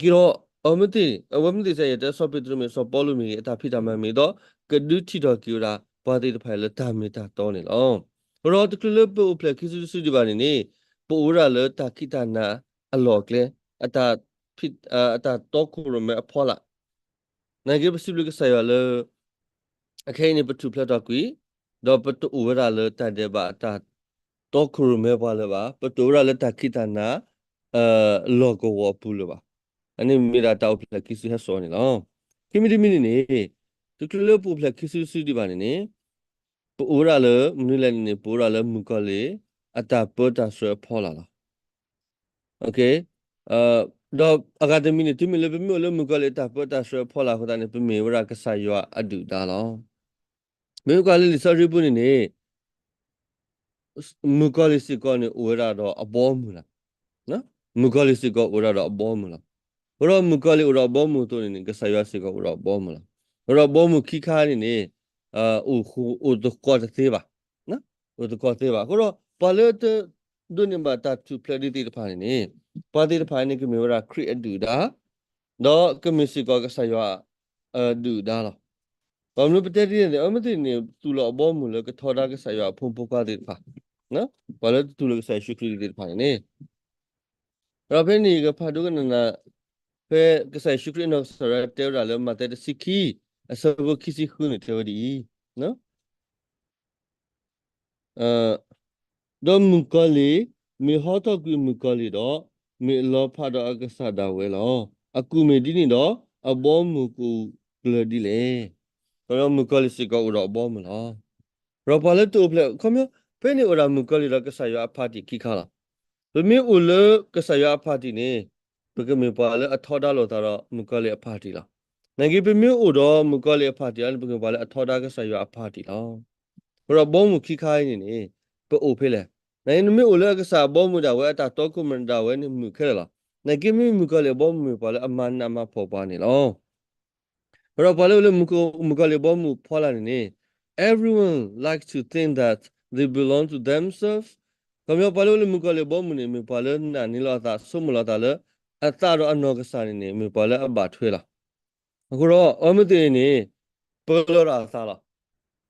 ဒီး အဝဲမ့ၢ်သ့ၣ်ညါ တဲစီၤပ့းတရူးမ့ၢ်စီၤပီလူးမ့ၢ်ဂ့ၤ, အတၢ်ဖံးတၢ်မၤမ့ၢ်ဂ့ၤ, ဒီး ကဒုးထံၣ်ထီၣ်က့ၤဝဲဒၣ် ပှၤသ့ၣ်တဖၣ်အံၤလၢတၢ်မ့ၢ်တၢ်တီန့ၣ်လီၤ. အဃိဒီးတချုးလၢပအိၣ်ဖျဲၣ်ခံစုတစုဒံးဘၣ်န့ၣ်န့ၣ်, ပအိၣ်ဝဲဒၣ်လၢတၢ်ခံးတၢ်နၤအလီၢ်အကျဲ, အတၢ် အတၢ်တီခိၣ်ရိၣ်မဲအဖီလာ်, နာ်က့ပစံးဘျုးကစၢ်ယွၤလၢ အခဲအံၤန့ၣ် ပထူၣ်ဖျဲးထီၣ်ကွံာ်, ဒီးပတအိၣ်ဝဲဒၣ်လၢတၢ်ဒဲးဘးအတၢ်တီခိၣ်ရိၣ်မဲပှၤလၢၤဘၣ်, ပတအိၣ်ဝဲဒၣ်လၢတၢ်ခံးတၢ်နၤ လီၢ်ကဝီၤအပူၤလၢၤဘၣ်. အန့ၣ်မ့ၢ်ဒၣ်တၢ်အိၣ်ဖျဲၣ်ခံစုဟဲစိာ်န့ၣ်လီၤ. ခံမံၤတမံၤန့ၣ်န့ၣ်, တချုးလၢပအိၣ်ဖျဲၣ်ခံစုတစုဒံးဘၣ်န့ၣ်န့ၣ်, ပအိၣ်ဝဲဒၣ်လၢ မနုၤလဲၣ်န့ၣ်န့ၣ် ပအိၣ်ဝဲဒၣ်လၢမုၣ်ကီၤလံၢ် အတၢ်ပၢတၢ်ဆှၢအဖီလာ်လီၤ. ဒီးအဂၤတမံၤန့ၣ် တုၤမ့ၢ်လၢပမ့ၢ်အိၣ်လၢမုၣ်ကီၤလံၢ်အတၢ်ပၢတၢ်ဆှၢအဖီလာ်အဃိသတးန့ၣ် ပမ့ၢ်ဝဲဒၣ်ကစၢ်ယွၤအဒုၣ်အဒါလီၤ. မ့ၢ်ကွၢ်လၢလံာ်စီဆှံပူၤန့ၣ်န့ၣ် မုၣ်ကီၤလံၢ်စ့ၢ်ကီးန့ၣ် အိၣ်ဝဲဒၣ်ဒီးအဘီအမုၢ်လီၤ. မုၣ်ကီၤလံၢ်စ့ၢ်ကီးအိၣ်ဝဲဒၣ်ဒီးအဘီအမုၢ်လီၤ. အဃိဒီးမုၣ်ကီၤလံၢ်အိၣ်ဒီးအဘီအမုၢ်အသိးန့ၣ်န့ၣ် ကစၢ်ယွၤစ့ၢ်ကီးအိၣ်ဒီးအဘီအမုၢ်လီၤ. အဃိဒီးဘီအမုၢ်ခံခါန့ၣ်န့ၣ် အိၣ်ဃိ- အိၣ်သကိးတသ့ဘၣ်. အိၣ်သကိးသ့ဘၣ်. အဃိဒီးပှၤလၢတဒိးန့ၢ်ဘၣ်တၢ်ထူၣ်ဖျဲးဒ်သ့ၣ်တဖၣ်န့ၣ်န့ၣ် ပှၤသ့ၣ်တဖၣ်န့ၣ် ကမ့ၢ်ဝဲဒၣ်ခရံာ်အဒုၣ်အဒါ ဒီးကမ့ၢ်စ့ၢ်ကီးကစၢ်ယွၤအဒုၣ်အဒါလီၤ. ပမ့ၢ်ပတဲဒ်န့ၣ်န့ၣ် အဝဲသ့ၣ်န့ၣ် သူၣ်လီၤအဘီအမုၢ်လၢကထီဒါကစၢ်ယွၤအဖိမုၣ်ဖိခွါသ့ၣ်တဖၣ်, ပှၤလၢတသူၣ်လၢကစၢ်ယ့ၣ်ၡူးခရံာ်သ့ၣ်တဖၣ်န့ၣ်န့ၣ်, ဒီးဖဲန့ၣ်ယကဖးဒိကနၣ်နၤ ဖဲကစၢ်ယ့ၣ်ၡူးခရံာ်အနီၢ်ကစၢ်ဒၣ်ဝဲတဲဝဲဒၣ်လၢမးသဲတဆံခံ အဆၢဖိခံဆံဃုန့ၣ်တဲဝဲဒ်အံၤ, ဒီးမုၣ်ကီၤလံၢ် မ့ၢ်ဟီထီၣ်ကွံာ်မုၣ်ကီၤလံၢ်ဒီး မ့ၢ်အလီဖးဒီးအကစၢ်ဒၣ်ဝဲလီၤ. အကူၣ်မ့ၢ်ဒ်န့ၣ်ဒီး အဘီအမုၢ်ကအိၣ်ကျၢၤဒ်လဲၣ်. ခီဖျိမုၣ်ကီၤလံၢ်စ့ၢ်ကီးအိၣ်ဒီးအဘီအမုၢ်လီၤ. ဒီးပှၤလၢတအိၣ်ဖျဲၣ် ခီဖျိ ဖဲန့ၣ်အိၣ်ဒၣ်မုၣ်ကီၤလံၢ်ဒီးကစၢ်ယွၤအဖးတံၢ်ခံခါလီၤ. ပမ့ၢ်အိၣ်လၢကစၢ်ယွၤအဖးတံၢ်န့ၣ် ပကမ့ၢ်ပှၤလၢအထီဒါလိာ်သးဒီးမုၣ်ကီၤလံၢ်အဖးတံၢ်လီၤ. နာ်က့ပမ့ၢ်အိၣ်ဒီးမုၣ်ကီၤလံၢ်အဖးတံၢ်လီၤန့ၣ် ပကမ့ၢ်ပှၤလၢအထီဒါကစၢ်ယွၤအဖးတံၢ်လီၤ. အဃိဒီးဘီမုၢ်ခံခါအံၤန့ၣ်န့ၣ် ပအိၣ်ဖဲလဲၣ်. နာ်က့နမ့ၢ်အိၣ်လၢအကစၢ်အဘီမုၢ်ဒၣ်ဝဲ အတၢ်တီခိၣ်ရိၣ်မဲဒၣ်ဝဲန့ၣ် မုာ်ခဲလၢာ်လီၤ. နာ်က့မ့ၢ်မုၣ်ကီၤလံၢ်အဘီမုၢ်မ့ၢ်ပှၤလၢအမၤနးမၤဖှီၣ်ပှၤန့ၣ်လီၤ. အဃိဒီးပှၤလၢအိၣ်လၢမုၣ်ကီၤ- မုၣ်ကီၤလံၢ်အဘီမုၢ်ဖီလာ်န့ၣ်န့ၣ် everyone likes to think that they belong to themselves. ခီဖျိပှၤလၢအိၣ်လၢမုၣ်ကီၤလံၢ်အဘီမုၢ်န့ၣ် မ့ၢ်ပှၤလၢနာ်န့ၢ်လီၤအသး ဆိကမိၣ်လီၤအသးလၢ အသးဒီးအနီၢ်ကစၢ်န့ၣ်န့ၣ် မ့ၢ်ပှၤလၢအဘၣ်ထွဲလီၤ. အဃိဒီးအဝဲသ့ၣ်န့ၣ် ပလီၢ်ဒီးအသးလီၤ.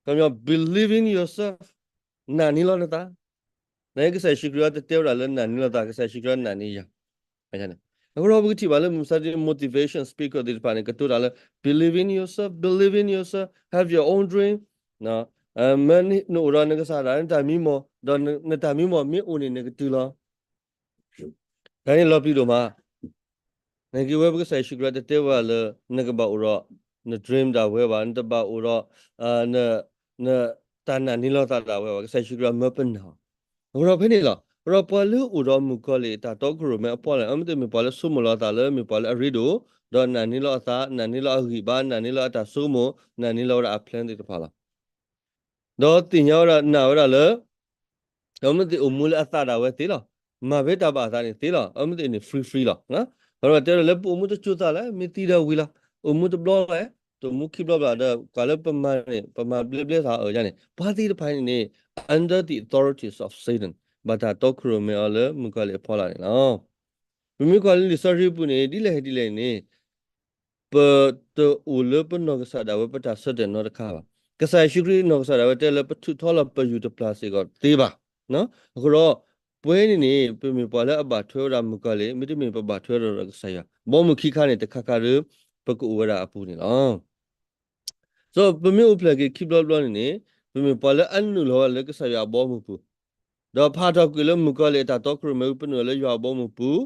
ခီဖျိ believe in yourself, နာ်န့ၢ်လီၤနသး. နာ်က့ကစၢ်ယ့ၣ်ၡူးခရံာ်တတဲဝဲဒၣ်လၢနာ်န့ၢ်လီၤသး, ကစၢ်ယ့ၣ်ၡူးခရံာ်နာ်န့ၢ်ယၤ. အဃိဒီးပကထံၣ်ဘၣ်လၢမုၢ်မဆါတနံၤ motivation speaker သ့ၣ်တဖၣ်န့ၣ် ကတိၤတၢ်လၢ believe in yourself, believe in yourself, have your own dream, မ့ၢ်နအိၣ်ဒီးနကစၢ်ဒၣ်နတၢ်မံမီၢ်, ဒီးနတၢ်မံမီၢ်မ့ၢ်အိၣ်န့ၣ် နကတုၤလီၤ. တၢ်န့ၣ်လီၤပျံၤဒိၣ်မး. နာ်က့ဝဲပကစၢ်ယ့ၣ်ၡူးခရံာ်တတဲဝဲဒၣ်လၢ နကဘၣ်အိၣ်ဒီး န dream ဒၣ်ဝဲဘၣ်, နတဘၣ်အိၣ်ဒီး န တၢ်နာ်န့ၢ်လီၤသးဒၣ်ဝဲဘၣ်, ကစၢ်ယ့ၣ်ၡူးခရံာ်မၢပနာ်အီၤ. အဃိဒီးဖဲန့ၣ်လီၤ. အဃိဒီးပှၤလၢအိၣ်ဒီးမုၣ်ကီၤလံၢ်အတၢ်တီခိၣ်ရိၣ်မဲအဖီလာ်န့ၣ် အဝဲသ့ၣ်မ့ၢ်ပှၤလၢဆိကမိၣ်လီၤအသးလၢမ့ၢ်ပှၤလၢအရ့ဒိၣ်, ဒီးနာ်န့ၢ်လီၤအသး, နာ်န့ၢ်လီၤအဂံၢ်ဘါ, နာ်န့ၢ်လီၤအတၢ်ဆိကမိၣ်, နာ်န့ၢ်လီၤဝဲဒၣ်အ plan သ့ၣ်တဖၣ်လီၤ. ဒီးသ့ၣ်ညါဝဲဒၣ်နာ်ဝဲဒၣ်လၢ အဝဲသ့ၣ်အိၣ်မူလၢအသးဒၣ်ဝဲသ့လီၤ. မၤဖဲတၢ်ဘၣ်အသးန့ၣ်သ့လီၤ. အဝဲသ့ၣ်န့ၣ် free free လီၤ. ပှၤတဲဒၣ်လၢပအိၣ်မူတစိၤသးလဲၣ်, မ့ၢ်သံဒီးဝံၤလီၤ. အိၣ်မူတဘျီလဲၣ်, တအိၣ်မူခံဘျီဘၣ်ဒီး ကွၢ်လၢပမၤန့ၣ် ပမၤဘျဲဘျဲသးအီၤန့ၣ် ပှၤသ့ၣ်တဖၣ်န့ၣ်န့ၣ် under the authorities of Satan, ဘၣ်တၢ်တီခိၣ်ရိၣ်မဲအီၤလၢမုၣ်ကီၤလံၢ်အဖီလာ်န့ၣ်လီၤ. ပမ့ၢ်ကွၢ်လၢလံာ်စီဆှံပူၤန့ၣ် ဒ်လဲၣ်ဒ်လဲၣ်န့ၣ် ပတအိၣ်လၢပနီၢ်ကစၢ်ဒၣ်ဝဲပတၢ်ဆၢတဲာ်နီတခါဘၣ်. ကစၢ်ယ့ၣ်ၡူးခရံာ်နီၢ်ကစၢ်ဒၣ်ဝဲတဲလၢပထုးထီလီၤပယူၤတပျၢ်စ့ၢ်ကီးသ့ဘၣ်. အဃိဒီး ပဝဲန့ၣ်န့ၣ် ပမ့ၢ်ပှၤလၢအဘၣ်ထွဲဝဲဒၣ်မုၣ်ကီၤလံၢ်, မ့တမ့ၢ်ပဘၣ်ထွဲဒီးကစၢ်ယွၤ, ဘီမုၢ်ခံခါန့ၣ် တခါခါဒီး ပကအိၣ်ဝဲဒၣ်အပူၤန့ၣ်လီၤ. ဒီးပမ့ၢ်အိၣ်ဖျဲၣ်က့ၤခံဘျီတဘျီန့ၣ်န့ၣ် ပမ့ၢ်ပှၤလၢအနုာ်လီၤဝဲဒၣ်လၢကစၢ်ယွၤအဘီအမုၢ်ပူၤ, ဒီးဖးထီၣ်ကွံာ်လၢမုၣ်ကီၤလံၢ်အတၢ်တီခိၣ်ရိၣ်မဲ ပနုာ်လီၤလၢယွၤအဘီအမုၢ်ပူၤ,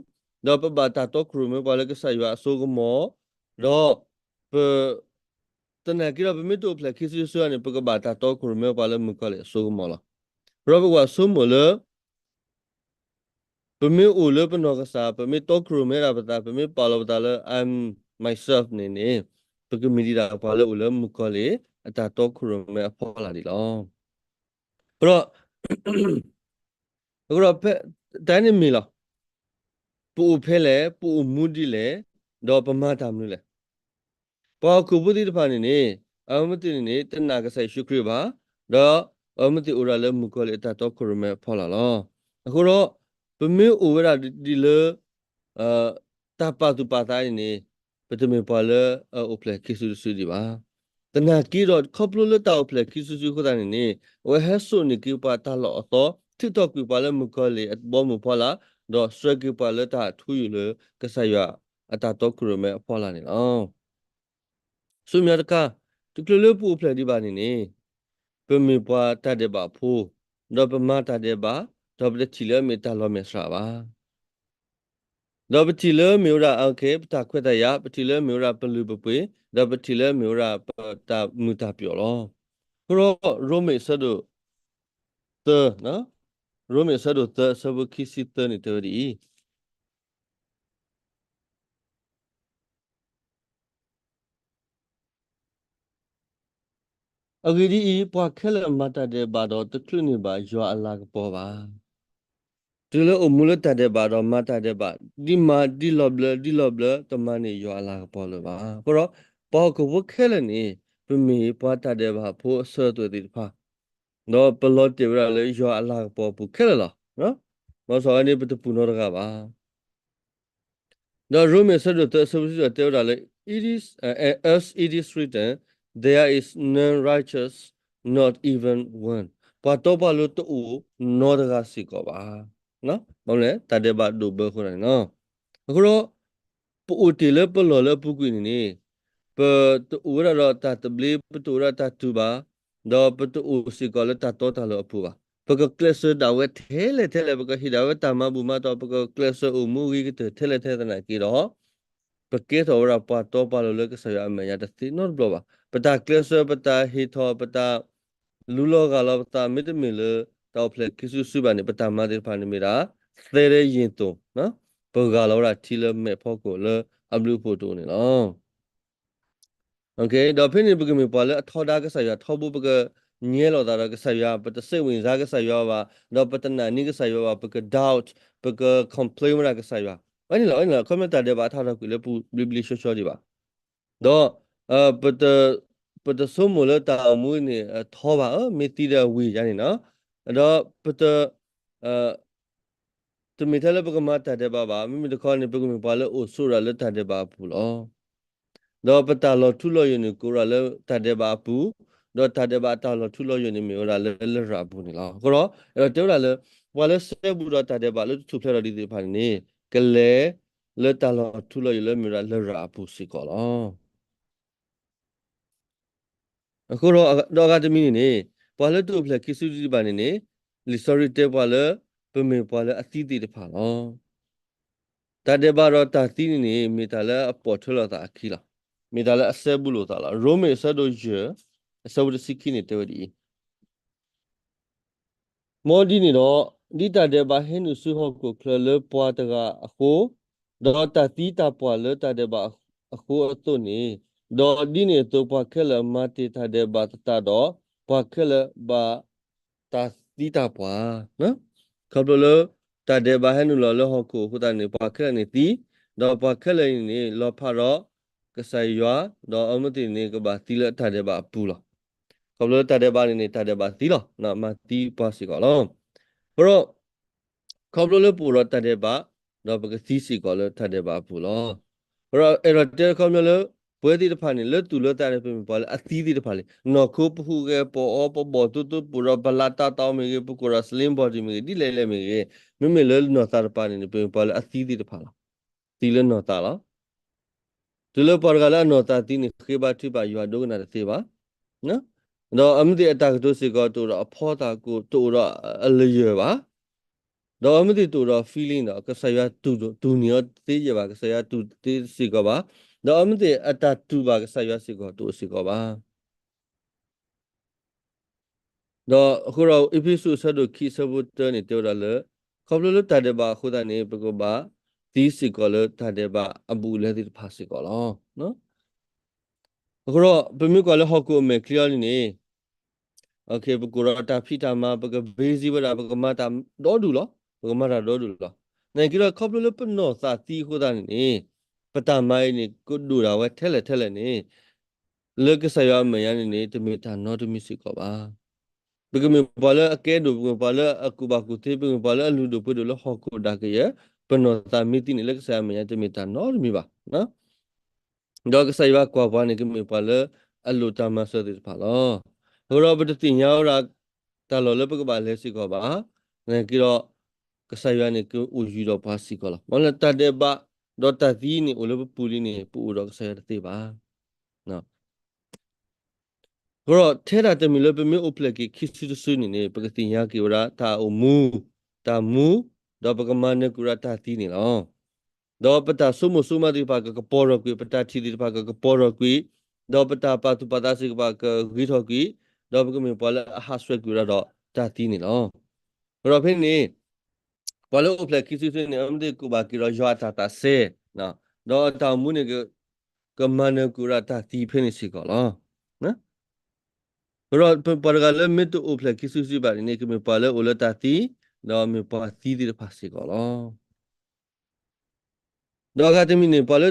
ဒီးပဘၣ်တၢ်တီခိၣ်ရိၣ်မဲပှၤလၢကစၢ်ယွၤအစိကမီၤ, ဒီးပ သနာ်က့ဒီး ပမ့ၢ်တအိၣ်ဖျဲၣ်ခံစုတစုန့ၣ် ပကဘၣ်တၢ်တီခိၣ်ရိၣ်မဲပှၤလၢမုၣ်ကီၤလံၢ်အစိကမီၤလီၤ. ဒီးပကဘၣ်ဆိကမိၣ်လၢ ပမ့ၢ်အိၣ်လၢပနီၢ်ကစၢ်, ပမ့ၢ်တီခိၣ်ရိၣ်မဲဒၣ်ပသး, ပမ့ၢ်ပာ်လီၤပသးလၢ I'm myself န့ၣ်န့ၣ်, ပကမ့ၢ်ဒံးဒၣ်ပှၤလၢအိၣ်လၢမုၣ်ကီၤလံၢ်အတၢ်တီခိၣ်ရိၣ်မဲအဖီလာ်ဒံးလီၤ. အဃိဒီး အဃိဒီး တၢ်န့ၣ်မ့ၢ်လီၤ. ပအိၣ်ဖဲလဲၣ်, ပအိၣ်မူဒ်လဲၣ်, ဒီးပမၤတၢ်မနုၤလဲၣ်. ပှၤဟီၣ်ခိၣ်ဖိသ့ၣ်တဖၣ်န့ၣ်န့ၣ် အဝဲသ့ၣ်န့ၣ်န့ၣ် တနာ်ကစၢ်ယ့ၣ်ၡူးခရံာ်ဘၣ်, ဒီးအဝဲသ့ၣ်အိၣ်ဒၣ်လၢမုၣ်ကီၤလံၢ်အတၢ်တီခိၣ်ရိၣ်မဲအဖီလာ်လီၤ. အဃိဒီး ပမ့ၢ်အိၣ်ဝဲဒၣ်ဒ်လၢ တၢ်ပာ်သူၣ်ပာ်သးအံၤန့ၣ် ပတမ့ၢ်ပှၤလၢအအိၣ်ဖျဲၣ်ခံစုတစုဒံးဘၣ်. သနာ်က့ဒီး ခီဖျိလၢတၢ်အိၣ်ဖျဲၣ်ခံစုတစုအဃိသတးန့ၣ်န့ၣ် အဝဲဟဲစိာ်န့ၢ်က့ၤပှၤတၢ်လီၢ်အသီ, ထုးထီၣ်ကွံာ်ပှၤလၢမုၣ်ကီၤလံၢ်အဘီအမုၢ်ဖီလာ်, ဒီးဆှၢက့ၤပှၤလၢတၢ်ထူယိာ်လၢကစၢ်ယွၤအတၢ်တီခိၣ်ရိၣ်မဲအဖီလာ်န့ၣ်လီၤ. ဆူမဲာ်ညါတခါ, တချုးလၢပအိၣ်ဖျဲၣ်ဒံးဘၣ်န့ၣ်န့ၣ်, ပမ့ၢ်ပှၤတၢ်ဒဲးဘးဖိ, ဒီးပမၤတၢ်ဒဲးဘး, ဒီးပတထံၣ်လၢအမ့ၢ်တၢ်လီၤမဲာ်ဆှးဘၣ်. ဒီးပထံၣ်လၢမ့ၢ်ဝဲဒၣ် okay, ပတၢ်ခွဲးတၢ်ယာ်, ပထံၣ်လၢမ့ၢ်ဝဲဒၣ်ပလုၢ်ပပှ့ၤ, ဒီးပထံၣ်လၢမ့ၢ်ဝဲဒၣ်ပတၢ်မုာ်တၢ်ပျီၣ်လီၤ. အဃိဒီး ရိမ့ၤအဆၢဒိၣ်သၢ, ရိမ့ၤအဆၢဒိၣ်သၢ အဆၢဖိခံဆံသၢန့ၣ်တဲဝဲဒ်အံၤ, အဂ့ၢ်ဒ်အံၤ, ပှၤခဲလၢာ်မၤတၢ်ဒဲးဘးဒီး တချုးန့ၢ်ဘၣ်ယွၤအလၤကပီၤဘၣ်. တုၤလၢအိၣ်မူလၢတၢ်ဒဲးဘးဒီးမၤတၢ်ဒဲးဘး, ဒ်မၤဒ်လီၤဘျၢဒ်လီၤဘျၢ တမၤန့ၢ်ယွၤအလၤကပီၤလၢၤဘၣ်. အဃိဒီး ပှၤဟီၣ်ခိၣ်ဖိခဲလၢာ်န့ၣ် ပမ့ၢ်ပှၤတၢ်ဒဲးဘးဖိအစၢၤအသွဲၣ်သ့ၣ်တဖၣ်, ဒီးပလီၤတဲာ်ဝဲဒၣ်လၢယွၤအလၤကပီၤအပူၤခဲလၢာ်လီၤ. ဘၣ်ဆၣ်ဝဲန့ၣ် ပတပူၤနီတဂၤဘၣ်. ဒီးရိမ့ၤအဆၢဒိၣ်သၢ အဆၢဖိတဆံဒီးတဲဝဲဒၣ်လၢ it is, uh, as it is written, there is none righteous, not even one. ပှၤတီပှၤလိၤတအိၣ်နီတဂၤစ့ၢ်ကီးဘၣ်. ဘၣ်မနုၤလဲၣ်, တၢ်ဒဲးဘးဒိၣ်ဘၢအဃိန့ၣ်လီၤ. အဃိဒီး ပအိၣ်တ့ၢ်လၢပလီၢ်လၢအပူၤကွံာ်န့ၣ်န့ၣ်, ပတအိၣ်ဝဲဒၣ်ဒီးတၢ်သဘျ့, ပတအိၣ်ဝဲဒၣ်တၢ်တူၢ်ဘၣ်, ဒီးပတအိၣ်စ့ၢ်ကီးလၢတၢ်တီတၢ်လိၤအပူၤဘၣ်. ပကကျဲးစၢးဒၣ်ဝဲထဲလဲၣ်ထဲလဲၣ်, ပကဟ့ၣ်ဒၣ်ဝဲတၢ်မၤဘူၣ်မၤတီၢ်, ပကကျဲးစၢးအိၣ်မူဂ့ၤကတၢၢ်ထဲလဲၣ်ထဲလဲၣ်သနာ်က့ဒီး, ပကဲထီၣ်ဝဲဒၣ်ပှၤတီပှၤလိၤလၢကစၢ်ယွၤအမဲာ်ညါတသ့နီတဘျီဘၣ်. ပတၢ်ကျဲးစၢး, ပတၢ်ဟ့ၣ်ထီၣ်, ပတၢ်လူလီၤဂၢ်လီၤပသး မ့တမ့ၢ်လၢ တၢ်အိၣ်ဖျဲၣ်ခံစုတစုဘၣ်န့ၣ် ပတၢ်မၤသ့ၣ်တဖၣ်န့ၣ်မ့ၢ်ဒၣ် သဲဒၣ်ယံာ်သိး, ပဂၢ်လီၤဝဲဒၣ်ထံလၢမဲာ်ဖီခိၣ်လၢအဘျုးအဖှိၣ်တအိၣ်န့ၣ်လီၤ. ဒီးဖဲန့ၣ် ပကမ့ၢ်ပှၤလၢအထီဒါကစၢ်ယွၤထီဘိ, ပကညဲလီၤသးဒီးကစၢ်ယွၤ, ပတစဲးဝံၤစါကစၢ်ယွၤဘၣ်, ဒီးပတနာ်န့ၢ်ကစၢ်ယွၤဘၣ်, ပက doubt, ပက complain ဝဲဒၣ်ကစၢ်ယွၤ. အန့ၣ်လီၤ, အန့ၣ်လီၤ, ခီမ့ၢ်တၢ်ဒဲးဘးအထီၣ်ထီၣ်ကွံာ်လၢပူၤဘျ့ဘျ့ဆှီဆှီဒံးဘၣ်. ဒီး ပတဆိကမိၣ်လၢတၢ်အိၣ်မူန့ၣ်ထီဘၣ်, မ့ၢ်သံဒီးဝံၤယါန့ၣ်လီၤ. ဒီး တမ့ၢ်ထဲလၢပကမၤတၢ်ဒဲးဘးဘၣ်, မ့မ့ၢ်တခီန့ၣ် ပကမ့ၢ်ပှၤလၢအိၣ်ဆိးဝဲဒၣ်လၢတၢ်ဒဲးဘးအပူၤလီၤ. ဒီးပတၢ်လီၤထူလီၤယိာ်န့ၣ်ကအိၣ်ဝဲဒၣ်လၢတၢ်ဒဲးဘးအပူၤ, ဒီးတၢ်ဒဲးဘးအတၢ်လီၤထူလီၤယိာ်န့ၣ်မ့ၢ်ဝဲဒၣ်လၢလရာ်အပူၤန့ၣ်လီၤ. အဃိဒီး အဲၣ်ဒိးတဲဝဲဒၣ်လၢ ပှၤလၢစဲဘူးဒီးတၢ်ဒဲးဘးလၢတထူၣ်ဖျဲးထီၣ်ဒံးသ့ၣ်တဖၣ်န့ၣ်န့ၣ် ကလဲၤလၢတၢ်လီၤထူလီၤယိာ်လၢမ့ၢ်ဝဲဒၣ်လရာ်အပူၤစ့ၢ်ကီးလီၤ. အဃိဒီး ဒီးအဂၤတမံၤန့ၣ်န့ၣ် ပှၤလၢတအိၣ်ဖျဲၣ်ခံစုတစုဘၣ်န့ၣ်န့ၣ် လံာ်စီဆှံတဲပှၤလၢ ပမ့ၢ်ပှၤလၢအသံသ့ၣ်တဖၣ်လီၤ. တၢ်ဒဲးဘးဒီးတၢ်သံန့ၣ်န့ၣ် မ့ၢ်တၢ်လၢအပိာ်ထွဲလိာ်သးအခံလီၤ. မ့ၢ်တၢ်လၢအစဲဘူးလိာ်သးလီၤ. ရိမ့ၤအဆၢဒိၣ်ယဲၢ် အဆၢဖိတဆံခံန့ၣ်တဲဝဲဒ်အံၤ, မ်ဒ်န့ၣ်ဒီး, ဒ်တၢ်ဒဲးဘးဟဲနုာ်ဆူဟီၣ်ခိၣ်ချၢလၢပှၤတဂၤအဃိ, ဒီးတၢ်သံတၢ်ပှၢ်လၢတၢ်ဒဲးဘးအဃိအသိးန့ၣ်, ဒီးဒ်န့ၣ်အသိးပှၤခဲလၢာ်မၤတ့ၢ်တၢ်ဒဲးဘးသတးဒီး, ပှၤခဲလၢာ်ဘၣ်တၢ်သံတၢ်ပှၢ်. ခီဖျိလၢ တၢ်ဒဲးဘးဟဲနုာ်လီၤလၢဟီၣ်ခိၣ်အဃိသတးန့ၣ် ပှၤခဲလၢာ်န့ၣ်သံ, ဒီးပှၤခဲလၢာ်န့ၣ်န့ၣ် လီၤဖးဒီးကစၢ်ယွၤ, ဒီးအဝဲသ့ၣ်န့ၣ် ကဘၣ်သံလၢတၢ်ဒဲးဘးအပူၤလီၤ. ခီဖျိလၢတၢ်ဒဲးဘးန့ၣ်န့ၣ် တၢ်ဒဲးဘးသံလီၤ, မၤသံပှၤစ့ၢ်ကီးလီၤ. အဃိဒီး ခီဖျိလၢပအိၣ်ဒီးတၢ်ဒဲးဘး, ဒီးပကသံစ့ၢ်ကီးလၢတၢ်ဒဲးဘးအပူၤလီၤ. အဃိဒီး အဲၣ်ဒိးတဲခီဖျိလၢ ပဝဲသ့ၣ်တဖၣ်န့ၣ် လၢသူၣ်လၢသးန့ၣ် ပမ့ၢ်ပှၤလၢအသံသ့ၣ်တဖၣ်လံ. နီၢ်ခိပဟူးဂဲၤပအီၣ် ပဘီၣ်သိသိပအိၣ်ဒီး ပလးတၢ်တၢ်အီၣ်မ့ၢ်ဂ့ၤ, ပကိးဒီး slim body မ့ၢ်ဂ့ၤ, ဒ်လဲၣ်လဲၣ်မ့ၢ်ဂ့ၤ, မ့မ့ၢ်လၢနီၢ်သးတပၤန့ၣ်န့ၣ် ပမ့ၢ်ပှၤလၢအသံသ့ၣ်တဖၣ်လီၤ. သံလၢနီၢ်သးလီၤ. တုၤလၢပှၤတဂၤလၢအနီၢ်သးသံန့ၣ် ဃ့ဘါထုကဖၣ်ယွၤဒိကနၣ်တသ့ဘၣ်. ဒီးအမ့ၢ်သ့ၣ်အတၢ်ကတိၤစ့ၢ်ကီး တအိၣ်ဒီးအဖီသၣ်ကိၣ်, တအိၣ်ဒီးအလၢယၢၤဘၣ်. ဒီးအမ့ၢ်သ့ၣ်တအိၣ်ဒီး feeling ဒီး ကစၢ်ယွၤတူၢ်န့ၢ်အီၤသ့ယဲၢ်ဘၣ်, ကစၢ်ယွၤတူၢ်သ့စ့ၢ်ကီးဘၣ်. ဒီးအမ့ၢ်သ့ၣ်အတၢ်တူၢ်ဘၣ်ကစၢ်ယွၤစ့ၢ်ကီး တအိၣ်စ့ၢ်ကီးဘၣ်. ဒီးအဃိဒီး အ့းဖ့းစူးအဆၢဒိၣ်ခံအဆၢဖိတၢန့ၣ် တဲဝဲဒၣ်လၢ ခီဖျိလၢတၢ်ဒဲးဘးအဃိသတးန့ၣ် ပကဘၣ်သံစ့ၢ်ကီးလၢတၢ်ဒဲးဘးအဘူးအလဲသ့ၣ်တဖၣ်စ့ၢ်ကီးလီၤ. အဃိဒီး ပမ့ၢ်ကွၢ်လၢဟီၣ်ခိၣ်အမဲာ်ချံအံၤန့ၣ်န့ၣ် ပကိးဒီးတၢ်ဖံးတၢ်မၤ ပက busy ဝဲဒၣ် ပကမၤတၢ်ဒီဒူၣ်လီၤ. ပကမၤတၢ်ဒီဒူၣ်လီၤ. နာ်က့ဒီးခီဖျိလၢပနီၢ်သးသံအဃိသတးန့ၣ်န့ၣ် ပတၢ်မၤအံၤန့ၣ် ကဒိၣ်ဒၣ်ဝဲထဲလဲၣ်ထဲလဲၣ်န့ၣ် လၢကစၢ်ယွၤအမဲာ်ညါန့ၣ်န့ၣ် တမ့ၢ်တၢ်နီတမံၤစ့ၢ်ကီးဘၣ်. ပကမ့ၢ်ပှၤလၢအကဲဒိၣ်, ပကမ့ၢ်ပှၤလၢအကူၣ်ဘၣ်ကူၣ်သ့, ပကမ့ၢ်ပှၤလၢအလုၢ်ဒိၣ်ပှ့ၤဒိၣ်လၢဟီၣ်ခိၣ်ဒၣ်ကယဲၢ်, ပနီၢ်သးမ့ၢ်သံန့ၣ် လၢကစၢ်ယွၤအမဲာ်ညါတမ့ၢ်တၢ်နီတမံၤဘၣ်. ဒီးကစၢ်ယွၤကွၢ်ပှၤန့ၣ် ကမ့ၢ်ပှၤလၢ အလိၣ်တၢ်မၤစၢၤသ့ၣ်တဖၣ်လီၤ. အဃိဒီးပတသ့ၣ်ညါဝဲဒၣ် တၢ်လီၢ်လၢပကဘၣ်လဲၤစ့ၢ်ကီးဘၣ်, နာ်က့ဒီး ကစၢ်ယွၤန့ၣ် ကအိၣ်ယံၤဒီးပှၤစ့ၢ်ကီးလီၤ. မ့ၢ်လၢတၢ်ဒဲးဘး ဒီးတၢ်သံန့ၣ် အိၣ်လၢပပူၤလံန့ၣ် ပအိၣ်ဒီးကစၢ်ယွၤတသ့ဘၣ်. အဃိဒီးထဲဒၣ်တမံၤလၢပမ့ၢ်အိၣ်ဖျဲၣ်က့ၤခံစုတစုန့ၣ်န့ၣ် ပကသ့ၣ်ညါက့ၤဝဲဒၣ်တၢ်အိၣ်မူ, တၢ်မူ, ဒီးပကမၤနၢၤကွံာ်ဝဲဒၣ်တၢ်သံန့ၣ်လီၤ. ဒီးပတၢ်ဆိကမိၣ်ဆိကမးသ့ၣ်တဖၣ်ကကပီၤထီၣ်ကွံာ်, ပတၢ်ထံၣ်သ့ၣ်တဖၣ်ကကပီၤထီၣ်ကွံာ်, ဒီးပတၢ်ပာ်သူၣ်ပာ်သးသ့ၣ်တဖၣ်ကဂ့ၤထီၣ်ကွံာ်, ဒီးပကမ့ၢ်ပှၤလၢအဟးဆှဲးကွံာ်ဝဲဒၣ်ဒီးတၢ်သံန့ၣ်လီၤ. အဃိဒီးဖဲန့ၣ် ပှၤလၢအိၣ်ဖျဲၣ်ခံစုတစုန့ၣ် အဝဲသ့ၣ်ကူၣ်ဘၣ်က့ၤဒီးယွၤအတၢ်သးစဲ, ဒီးအတၢ်အိၣ်မူန့ၣ် ကမၤနၢၤကွံာ်ဝဲဒၣ်တၢ်သံဖဲန့ၣ်စ့ၢ်ကီးလီၤ. အဃိဒီးပှၤတဂၤလၢမ့ၢ်တအိၣ်ဖျဲၣ်ခံစုတစုဘၣ်န့ၣ်န့ၣ် ကမ့ၢ်ပှၤလၢအိၣ်လၢတၢ်သံ, ဒီးမ့ၢ်ပှၤသံသ့ၣ်တဖၣ်စ့ၢ်ကီးလီၤ. ဒီးအဂၤတမံၤန့ၣ် ပှၤလၢ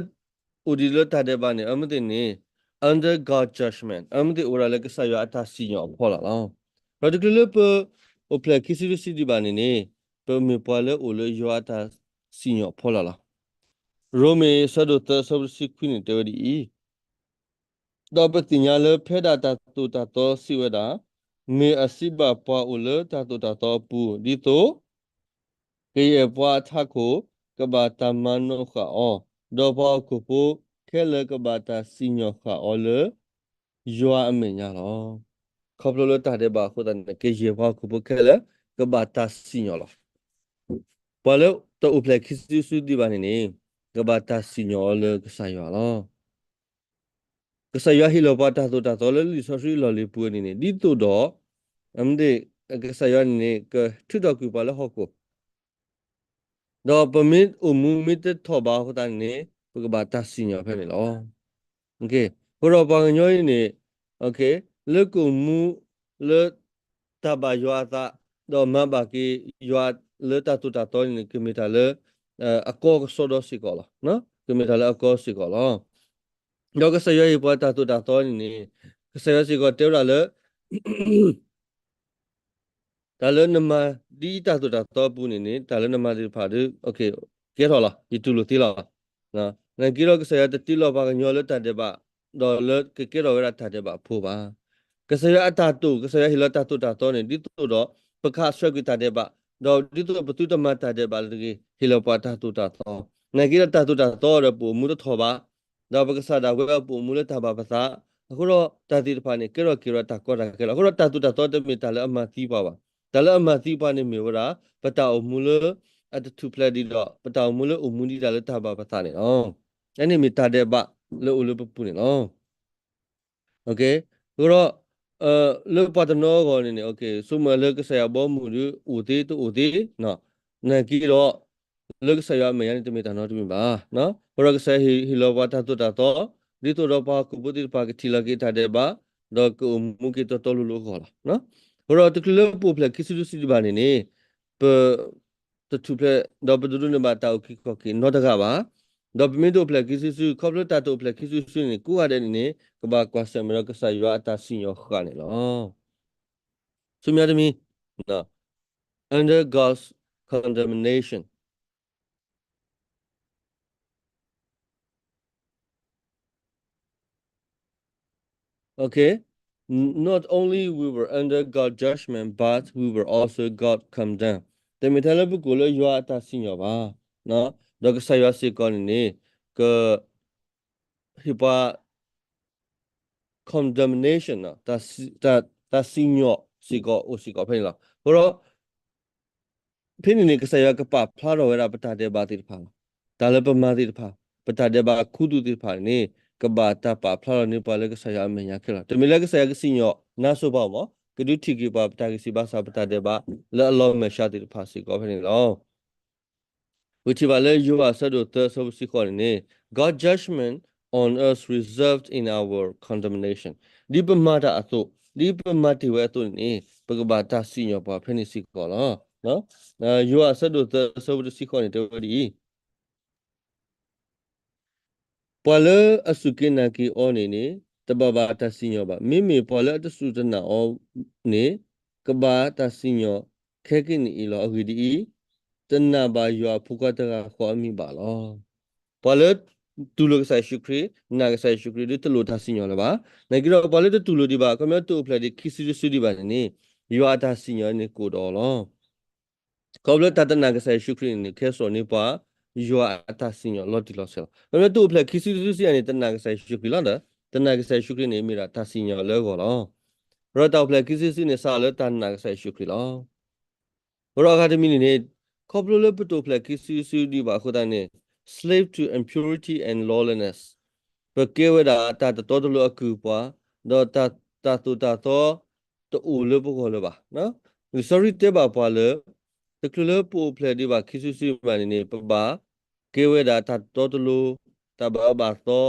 အိၣ်ဒံးလၢတၢ်ဒဲးဘးန့ၣ် အဝဲသ့ၣ်န့ၣ် under God judgment, အဝဲသ့ၣ်အိၣ်ဝဲဒၣ်လၢကစၢ်ယွၤအတၢ်စံၣ်ညီၣ်အဖီလာ်လီၤ. ဒီးတချုးလၢပအိၣ်ဖျဲၣ်ခံစုတစုဒံးဘၣ်န့ၣ်န့ၣ် ပမ့ၢ်ပှၤလၢအိၣ်လၢယွၤအတၢ်စံၣ်ညီၣ်အဖီလာ်လီၤ. ရိမ့ၤ အဆၢဒိၣ်သၢ အဆၢဖိတဆံခွံန့ၣ် တဲဝဲဒ်အံၤ, ဒီးပသ့ၣ်ညါလၢဖဲဒၣ်တၢ်သိၣ်တၢ်သီစံးဝဲဒၣ်, မ့ၢ်အစံးဘၣ်ပှၤအိၣ်လၢတၢ်သိၣ်တၢ်သီအပူၤ, ဒ်သိး ကယဲၢ်ပှၤအထးခိၣ် ကဘၣ်တၢ်မၤနီၣ်ဃာ်အီၤ, ဒီးပှၤဟီၣ်ခိၣ်ဖိခဲလၢာ်ကဘၣ်တၢ်စံၣ်ညီၣ်ဃာ်အီၤလၢ ယွၤအမဲာ်ညါလီၤ. ခီဖျိလၢတၢ်ဒဲးဘးအဃိသတးန့ၣ် ကယဲၢ်ပှၤဟီၣ်ခိၣ်ဖိခဲလၢာ် ကဘၣ်တၢ်စံၣ်ညီၣ်လီၤ. ပှၤလၢတအိၣ်ဖျဲၣ်ခံစုတစုဒံးဘၣ်န့ၣ်န့ၣ် ကဘၣ်တၢ်စံၣ်ညီၣ်အီၤလၢကစၢ်ယွၤလီၤ. ကစၢ်ယွၤဟ့ၣ်လီၤပှၤတၢ်သိၣ်တၢ်သီလၢလံာ်စီဆှံအလီၢ်လံၤပူၤန့ၣ်န့ၣ် ဒ်သိးဒီး ကစၢ်ယွၤန့ၣ်န့ၣ် ကထုးထီၣ်ကွံာ်ပှၤလၢဟီၣ်ခိၣ် ဒီးပမ့ၢ်အိၣ်မူမ့ၢ်တထီၣ်ဘးအဃိသတးန့ၣ်န့ၣ် ပကဘၣ်တၢ်စံၣ်ညီၣ်ဖဲန့ၣ်လီၤ. အဃိဒီးပှၤကညီအံၤန့ၣ် လၢကအိၣ်မူလၢတၢ်ဘၣ်ယွၤအသး ဒီးမၤဘၣ်က့ၤယွၤလၢတၢ်သိၣ်တၢ်သီန့ၣ်န့ၣ် ကမ့ၢ်တၢ်လၢ အကီကစီဒီစ့ၢ်ကီးလီၤ. ကမ့ၢ်တၢ်လၢအကီစ့ၢ်ကီးလီၤ. ဒီးကစၢ်ယွၤဟ့ၣ်ပှၤတၢ်သိၣ်တၢ်သီန့ၣ်န့ၣ် ကစၢ်ယွၤစ့ၢ်ကီးတဲဝဲဒၣ်လၢ တၢ်လၢနမၤဒ်တၢ်သိၣ်တၢ်သီအပူၤန့ၣ်န့ၣ် တၢ်လၢနမၤသ့ၣ်တဖၣ်ဒီး ကဲထီၣ်လီၤ, ယတူၢ်လိာ်သ့လီၤ. နာ်က့ဒီးကစၢ်ယွၤတတ့လီၤပှၤကညီလၢတၢ်ဒဲးဘး ဒီးလၢကကဲထီၣ်ဝဲဒၣ်တၢ်ဒဲးဘးဖိဘၣ်. ကစၢ်ယွၤအတၢ်တိာ် ကစၢ်ယွၤဟ့ၣ်လီၤတၢ်သိၣ်တၢ်သီန့ၣ် ဒ်သိးဒီး ပကဟးဆှဲးကွံာ်တၢ်ဒဲးဘး, ဒီးဒ်သိးပသုတမၤတၢ်ဒဲးဘးလၢတဂ့ၤ ဟ့ၣ်လီၤပှၤတၢ်သိၣ်တၢ်သီ. နာ်က့ဒီးတၢ်သိၣ်တၢ်သီဒီးပအိၣ်မူတထီၣ်ဘး ဒီးပကစၢ်ဒၣ်ဝဲပအိၣ်မူလၢတၢ်ဘၣ်ပသး, အဃိဒီးတၢ်သ့ၣ်တဖၣ်န့ၣ် ကဲထီၣ်က့ၤဒီးတၢ်ကီတၢ်ခဲလီၤ. အဃိဒီးတၢ်သိၣ်တၢ်သီတမ့ၢ်တၢ်လၢအမၤသံပှၤဘၣ်. တၢ်လၢအမၤသံပှၤန့ၣ်မ့ၢ်ဝဲဒၣ် ပတၢ်အိၣ်မူလၢအတထူၣ်ဖျဲးဒံးဒီး ပတၢ်အိၣ်မူလၢအိၣ်မူဒံးတၢ်လၢတၢ်ဘၣ်ပသးန့ၣ်လီၤ. အန့ၣ်မ့ၢ်တၢ်ဒဲးဘးလၢအိၣ်လၢပပူၤန့ၣ်လီၤ. အဃိဒီး လၢပှၤတနီၤအဂီၢ်န့ၣ်န့ၣ် ဆိကမိၣ်လၢကစၢ်ယွၤဘီမုၢ်ဒီး အိၣ်သ့တအိၣ်သ့, နာ်က့ဒီး လၢကစၢ်ယွၤအမဲာ်ညါန့ၣ် တမ့ၢ်တၢ်နီတမံၤဘၣ်. အဃိဒီးကစၢ်ယွၤဟ့ၣ်လီၤပှၤတၢ်သိၣ်တၢ်သီ ဒ်သိးဒီးပှၤဟီၣ်ခိၣ်ဖိသ့ၣ်တဖၣ်ကထံၣ်လီၤက့ၤတၢ်ဒဲးဘး ဒီးကအိၣ်မူက့ၤတီတီလိၤလိၤအဂီၢ်လီၤ. အဃိဒီးတချုးလၢပအိၣ်ဖျဲၣ်ခံစုတစုဒံးဘၣ်န့ၣ်န့ၣ် ပ တထူၣ်ဖျဲး ဒီးပတဒိးန့ၢ်ဘၣ်တၢ်အုၣ်က့ၤခီၣ်က့ၤနီတဂၤဘၣ်. ဒီးပမ့ၢ်တအိၣ်ဖျဲၣ်ခံစုတစု ခီဖျိတၢ်တအိၣ်ဖျဲၣ်ခံစုတစုန့ၣ် ကိးဂၤဒဲးန့ၣ်န့ၣ် ကဘၣ်ကွၢ်ဆၢၣ်မဲာ်ဒီးကစၢ်ယွၤအတၢ်စံၣ်ညီၣ်ဃာ်န့ၣ်လီၤ. ဆူမဲာ်ညါတမံၤ under God's condemnation. Okay, not only we were under God's judgment, but we were also God condemned. တမ့ၢ်ထဲလၢပကအိၣ်လၢယွၤအတၢ်စံၣ်ညီၣ်ဘၣ်, ဒီးကစၢ်ယွၤစ့ၢ်ကီးန့ၣ်န့ၣ် က ဟ့ၣ်ပှၤ condemnation တၢ်စံၣ်ညီၣ်စ့ၢ်ကီးအိၣ်စ့ၢ်ကီးဖဲန့ၣ်လီၤ. အဃိဒီး ဖဲန့ၣ်န့ၣ် ကစၢ်ယွၤကပာ်ဖျါထီၣ်ဝဲဒၣ်ပတၢ်ဒဲးဘးသ့ၣ်တဖၣ်လီၤ. တၢ်လၢပမၤသ့ၣ်တဖၣ်, ပတၢ်ဒဲးဘးခူသူၣ်သ့ၣ်တဖၣ်န့ၣ် ကဘၣ်တၢ်ပာ်ဖျါထီၣ်န့ၢ်ပှၤလၢကစၢ်ယွၤအမဲာ်ညါခဲလၢာ်လီၤ. တမ့ၢ်လၢကစၢ်ယွၤကစံၣ်ညီၣ်နါစီၤပၤမ့ၢ် ကဒုးထံၣ်က့ၤပှၤပတၢ်ဂံၢ်စၢ်ဘါစၢ် ပတၢ်ဒဲးဘးလၢအလီၤမဲာ်ဆှးသ့ၣ်တဖၣ်စ့ၢ်ကီးဖဲန့ၣ်လီၤ. ပထံၣ်ဘၣ်လၢယိၤဟၣ်အဆၢဒိၣ်သၢအဆၢဖိတဆံဃိးန့ၣ်န့ၣ် God's judgment on us results in our condemnation. ဒ်ပမၤတၢ်အသိး, ဒ်ပမၤတ့ၢ်ဝဲအသိးန့ၣ်န့ၣ် ပကဘၣ်တၢ်စံၣ်ညီၣ်ပှၤဖဲန့ၣ်စ့ၢ်ကီးလီၤ. ယိၤဟၣ်အဆၢဒိၣ်သၢအဆၢဖိတဆံဃိးန့ၣ် တဲဝဲဒ်အံၤ, ပှၤလၢအစူၢ်က့ၤနာ်က့ၤအီၤန့ၣ်န့ၣ် တဘၣ်ဘၣ်တၢ်စံၣ်ညီၣ်ဘၣ်. မ့မ့ၢ်ပှၤလၢအတစူၢ်တနာ်အီၤန့ၣ် ကဘၣ်တၢ်စံၣ်ညီၣ်ခဲကနံၣ်အံၤလီၤ. အဂ့ၢ်ဒ်အံၤ, တနာ်ဘၣ်ယွၤအဖိခွါတဂၤဃီအမံၤဘၣ်လီၤ. ပှၤလၢ တူၢ်လိာ်ကစၢ်ယ့ၣ်ၡူးခရံာ်, နာ်ကစၢ်ယ့ၣ်ၡူးခရံာ်ဒီး တလိၣ်တၢ်စံၣ်ညီၣ်လၢၤဘၣ်. နာ်က့ဒီး ပှၤလၢတတူၢ်လိာ်ဒံးဘၣ်, ခီပညီတအိၣ်ဖျဲၣ်ဒံးခံစုတစုဒံးဘၣ်န့ၣ်န့ၣ်, ယွၤအတၢ်စံၣ်ညီၣ်န့ၣ်ကိၣ်ဒီးအီၤလီၤ. ခီဖျိတၢ်တနာ်ကစၢ်ယ့ၣ်ၡူးခရံာ်န့ၣ် ကဟဲစိာ်န့ၢ်ပှၤ ယွၤအတၢ်စံၣ်ညီၣ်လီၤတံၢ်လီၤဆဲးလီၤ. ခီဖျိတအိၣ်ဖျဲၣ်ခံစုတစုစံးယၤန့ၣ် တနာ်ကစၢ်ယ့ၣ်ၡူးခရံာ်လီၤဒီး တနာ်ကစၢ်ယ့ၣ်ၡူးခရံာ်န့ၣ် မ့ၢ်ဒၣ်တၢ်စံၣ်ညီၣ်လၢအဂီၢ်လီၤ. ဒီးတၢ်အိၣ်ဖျဲၣ်ခံစုတစုန့ၣ် စးလၢတၢ်နာ်ကစၢ်ယ့ၣ်ၡူးခရံာ်လီၤ. အဃိဒီးအဂၤတမံၤန့ၣ်န့ၣ်, ခီဖျိလၢပတအိၣ်ဖျဲၣ်ခံစုတစုဒံးဘၣ်အဃိသတးန့ၣ်, slave to impurity and lawlessness, ပကဲဝဲဒၣ်တၢ်တတီတလိၤအကုၢ်အပှၤ, ဒီးတၢ်သိၣ်တၢ်သီတအိၣ်လၢပဂီၢ်လၢၤဘၣ်. လံာ်စီဆှံတဲဘၣ်ပှၤလၢ တချုးလၢပအိၣ်ဖျဲၣ်ဒံးဘၣ်ခံစုတစုဘၣ်န့ၣ်န့ၣ် ပဘၣ်ကဲဝဲဒၣ်တၢ်တတီတလိၤ, တၢ်ဘၣ်အၢဘၣ်သီ,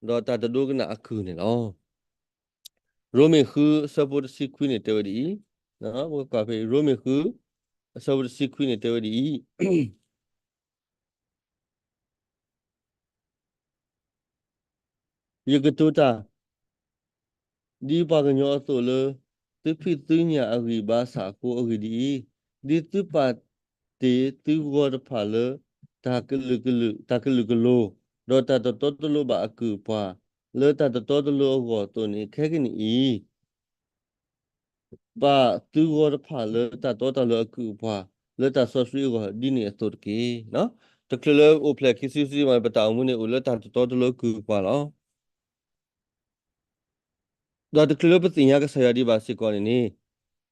ဒီးတၢ်တဒိကနၣ်အကုၢ်န့ၣ်လီၤ. ရိမ့ၤဃုအဆၢဖိတဆံခွံန့ၣ်တဲဝဲဒ်အံၤ, ပကကွၢ်ဖဲအံၤ ရိမ့ၤဃုအဆၢဖိတဆံခွံန့ၣ်တဲဝဲဒ်အံၤ, ယကတိၤတၢ် ဒ်ပှၤကညီအသိးလၢ သုဖံးသုညၣ်အဂံၢ်ဘါစၢ်အဃိအဂ့ၢ်ဒ်အံၤ, ဒ်သုပာ်တ့ၢ်သုဂီၤတဖၣ်လၢ တၢ်ကလုာ်ကလုာ်, တၢ်ကလုာ်ကလိၤ, ဒီးတၢ်တတီတလိၤဘၣ်အကုၢ်အပှၤ, လၢတၢ်တတီတလိၤအဂီၢ်အသိးန့ၣ် ခဲကနံၣ်အံၤ ပာ်သုဂီၤတဖၣ်လၢတၢ်တီတၢ်လိၤအကုၢ်အပှၤ, လၢတၢ်စီဆှံအဂီၢ် ဒ်န့ၣ်အသိးတက့ၢ်. တချုးလၢအိၣ်ဖျဲၣ်ခံစုတစုမး ပတၢ်အိၣ်မူန့ၣ်အိၣ်လၢတၢ်တတီတလိၤအကုၢ်အပှၤလီၤ. ဒီးတချုးလၢပသ့ၣ်ညါကစၢ်ယွၤဒံးဘၣ်စ့ၢ်ကီးန့ၣ်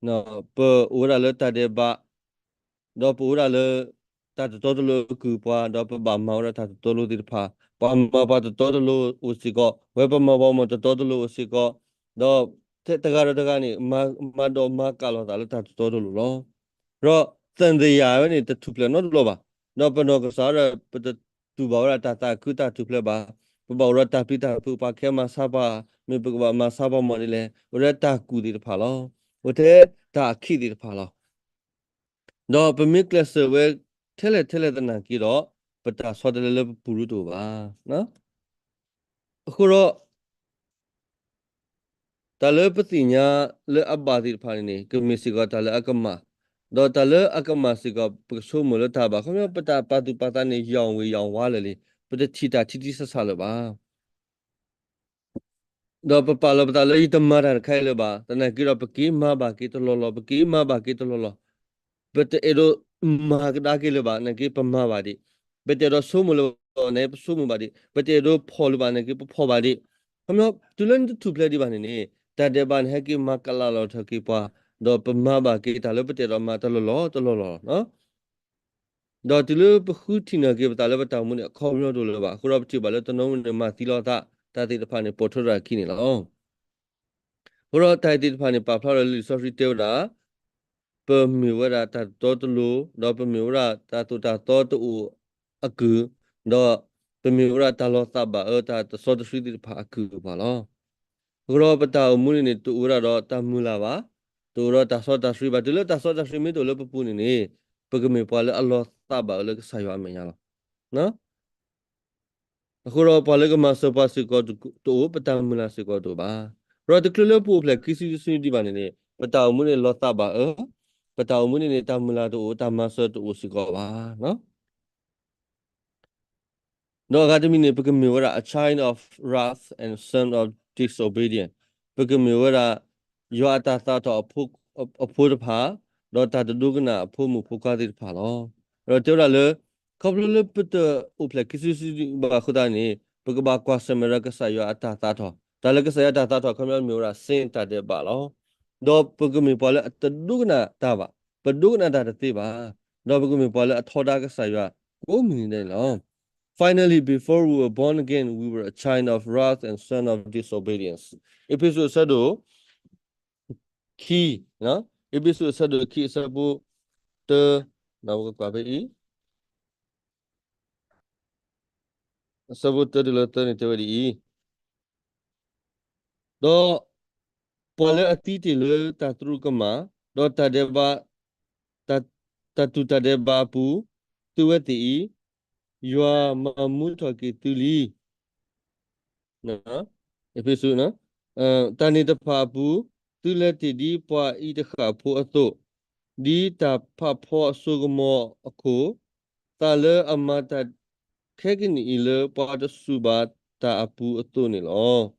န့ၣ်, ပအိၣ်ဝဲဒၣ်လၢတၢ်ဒဲးဘး, ဒီးပအိၣ်ဝဲဒၣ်လၢ တၢ်တတီတလိၤအကုၢ်အပှၤ, ဒီးပဘၣ်မၤဝဲဒၣ်တၢ်တတီတလိၤသ့ၣ်တဖၣ်, ပှၤမၤပှၤတတီတလိၤအိၣ်စ့ၢ်ကီး, ပဝဲပမၤပှၤမၤတတီတလိၤအိၣ်စ့ၢ်ကီး, ဒီးတဂၤဒီးတဂၤန့ၣ် မၤဒီးမၤကးလိာ်သးလၢတၢ်တတီတလိၤလီၤ. ဒီးသံသရာဝဲန့ၣ် တထူၣ်ဖျဲးနီတဘျီဘၣ်. ဒီးပနီၢ်ကစၢ်ဒီး ပတတူၢ်ဘၣ်ဝဲဒၣ်တၢ်သးခုတၢ်ထူၣ်ဖျဲးဘၣ်. ပဘၣ်အိၣ်ဒီးတၢ်ပျံၤတၢ်ဖုး, ပှၤကဟဲမၤဆါပှၤ, မ့ၢ်ပကဘၣ်မၤဆါပှၤမ့ၢ်ဒ်လဲၣ်, အိၣ်ထဲတၢ်ကူၣ်သ့ၣ်တဖၣ်လီၤ. အိၣ်ထဲတၢ်အခံးသ့ၣ်တဖၣ်လီၤ. ဒီးပမ့ၢ်ကျဲးစၢးဝဲထဲလဲၣ်ထဲလဲၣ်သနာ်က့ဒီး, ပတၢ်ဆီတလဲလၢပပူၤဒၣ်တအိၣ်ဘၣ်. အဃိဒီး တၢ်လၢပသ့ၣ်ညါလၢအဘၣ်သ့ၣ်တဖၣ်န့ၣ်န့ၣ် ကမ့ၢ်စ့ၢ်ကီးတၢ်လၢအကမၣ်, ဒီးတၢ်လၢအကမၣ်စ့ၢ်ကီး ပကဆိကမိၣ်လၢတၢ်ဘၣ်. ခီဖျိပတၢ်ပာ်သူၣ်ပာ်သးန့ၣ် ယံာ်ဝ့ၤယံာ်ဝါလၢာ်လံ, ပတထံၣ်တၢ်ထံထံဆးဆးလၢၤဘၣ်. ဒီးပပာ်လီၤပသးလၢယတမၤတၢ်တခါအံၤလၢၤဘၣ်, သနာ်က့ဒီး ပက့ၤမၤဘၣ်က့ၤတလီၢ်လီၢ်, ပက့ၤမၤဘၣ်က့ၤတလီၢ်လီၢ်, ပတအဲၣ်ဒိးမၤကဒါက့ၤလၢၤဘၣ်, နာ်က့ပမၤဘၣ်ဒံး, ပတအဲၣ်ဒိးဆိကမိၣ်လၢၤဘၣ်, နာ်က့ပဆိကမိၣ်ဘၣ်ဒံး, ပတအဲၣ်ဒိးဖီၣ်လၢၤဘၣ်, နာ်က့ပဖီၣ်ဘၣ်ဒံး. ခီဖျိတုၤလၢနတထူၣ်ဖျဲးဒံးဘၣ်န့ၣ်န့ၣ် တၢ်ဒဲးဘးန့ၣ် ဟဲက့ၤမၤကလးလီၤထီၣ်က့ၤပှၤ, ဒီးပမၤဘၣ်က့ၤတၢ်လၢပတအဲၣ်ဒိးမၤတလီၢ်လီၢ်တလီၢ်လီၢ် ဒီးတုၤလၢပဃုထံၣ်န့ၢ်က့ၤပသးလၢပတၢ်အိၣ်မူန့ၣ် အခီပညီတအိၣ်လၢၤဘၣ်. အဃိဒီးပထံၣ်ဘၣ်လၢတနီၤမုၣ်န့ၣ် မၤသံလီၤသး, တၢ်သ့ၣ်တဖၣ်န့ၣ် ပိာ်ထွဲထီၣ်အခံန့ၣ်လီၤ. အဃိဒီးတၢ်သ့ၣ်တဖၣ်န့ၣ် ပာ်ဖျါလၢလံာ်စီဆှံတဲဝဲဒၣ်, ပမ့ၢ်ဝဲဒၣ်တၢ်တတီတလိၤ, ဒီးပမ့ၢ်ဝဲဒၣ်တၢ်သိၣ်တၢ်သီတအိၣ်အကုၢ်, ဒီးပမ့ၢ်ဝဲဒၣ်တၢ်လီၤသးဘၣ်အၢ တၢ်တစီတဆှံသ့ၣ်တဖၣ်အကုၢ်အပှၤလီၤ. အဃိဒီးပတၢ်အိၣ်မူန့ၣ်န့ၣ် တအိၣ်ဝဲဒၣ်ဒီးတၢ်မုၢ်လၢ်ဘၣ်, တအိၣ်ဒီးတၢ်စီတၢ်ဆှံဘၣ်. တုၤလၢတၢ်စီတၢ်ဆှံမ့ၢ်တအိၣ်လၢပပူၤန့ၣ်န့ၣ်, ပကမ့ၢ်ပှၤလၢအလီၤသးဘၣ်အၢလၢကစၢ်ယွၤအမဲာ်ညါလီၤ. အဃိဒီးပှၤလၢကမၤစၢၤပှၤစ့ၢ်ကီးတအိၣ်, ပတၢ်မုၢ်လၢ်စ့ၢ်ကီးတအိၣ်ဘၣ်. ဒီးတချုးလၢပအိၣ်ဖျဲၣ်ခံစုတစုဒံးဘၣ်န့ၣ်န့ၣ်, ပတၢ်အိၣ်မူန့ၣ်လီၤသးဘၣ်အၢ, ပတၢ်အိၣ်မူန့ၣ်န့ၣ် တၢ်မုၢ်လၢ်တအိၣ်, တၢ်မၤစၢၤတအိၣ်စ့ၢ်ကီးဘၣ်. ဒီးအဂၤတမံၤန့ၣ် ပကမ့ၢ်ဝဲဒၣ် a child of wrath and son of disobedience, ပကမ့ၢ်ဝဲဒၣ် ယွၤအတၢ်သးထီၣ်အဖိတဖၣ်, ဒီးတၢ်တဒိကနၣ်အဖိမုၣ်ဖိခွါသ့ၣ်တဖၣ်လီၤ. ဒီးတဲဝဲဒၣ်လၢ ခီဖျိလၢပတအိၣ်ဖျဲၣ်ခံစုတစုဒံးဘၣ်အဃိသတးန့ၣ် ပကဘၣ်ကွၢ်ဆၢၣ်မဲာ်ဒီးကစၢ်ယွၤအတၢ်သးထီၣ်, တၢ်လၢကစၢ်ယွၤအတၢ်သးထီၣ် ခီပညီမ့ၢ်ဝဲဒၣ် sin တၢ်ဒဲးဘးလီၤ. ဒီးပကမ့ၢ်ပှၤလၢအတဒိကနၣ်တၢ်ဘၣ်, ပဒိကနၣ်တၢ်တသ့ဘၣ်, ဒီးပကမ့ၢ်ပှၤလၢအထီဒါကစၢ်ယွၤ ကိးမုၢ်နံၤဒဲးန့ၣ်လီၤ. Finally, before we were born again, we were a child of wrath and son of disobedience. အ့းဖ့းစူးအဆၢဒိၣ် ခံ, အ့းဖ့းစူးအဆၢဒိၣ်ခံ အဆၢဖိတၢ, ဒီးပကကွၢ်ဖဲအံၤ, အဆၢဖိတၢတုၤလၢသၢန့ၣ်တဲဝဲဒ်အံၤ, ဒီးပှၤလၢအသံတ့ၢ်လၢတၢ်သရူးကမၣ်, ဒီးတၢ်ဒဲးဘး, တၢ်, တၢ်တူၢ်တၢ်ဒဲးဘးအပူၤ, သုဝဲသ့ၣ်အံၤ, ယွၤမၤမူထီၣ်က့ၤသုလံ. အ့းဖ့းစူး, တၢ်န့ၣ်တဖၣ်အပူၤ, သုလဲၤတ့ၢ်ဒ်ပှၤအံၤတဃၣ်ဖိအသိး, ဒ်တၢ်ဖးဖီအစိကမီၤအခိၣ်, သးလၢအမၤတၢ် ခဲကနံၣ်အံၤလၢပှၤတစူၢ်ဘၣ်တၢ်အပူၤအသိးန့ၣ်လီၤ.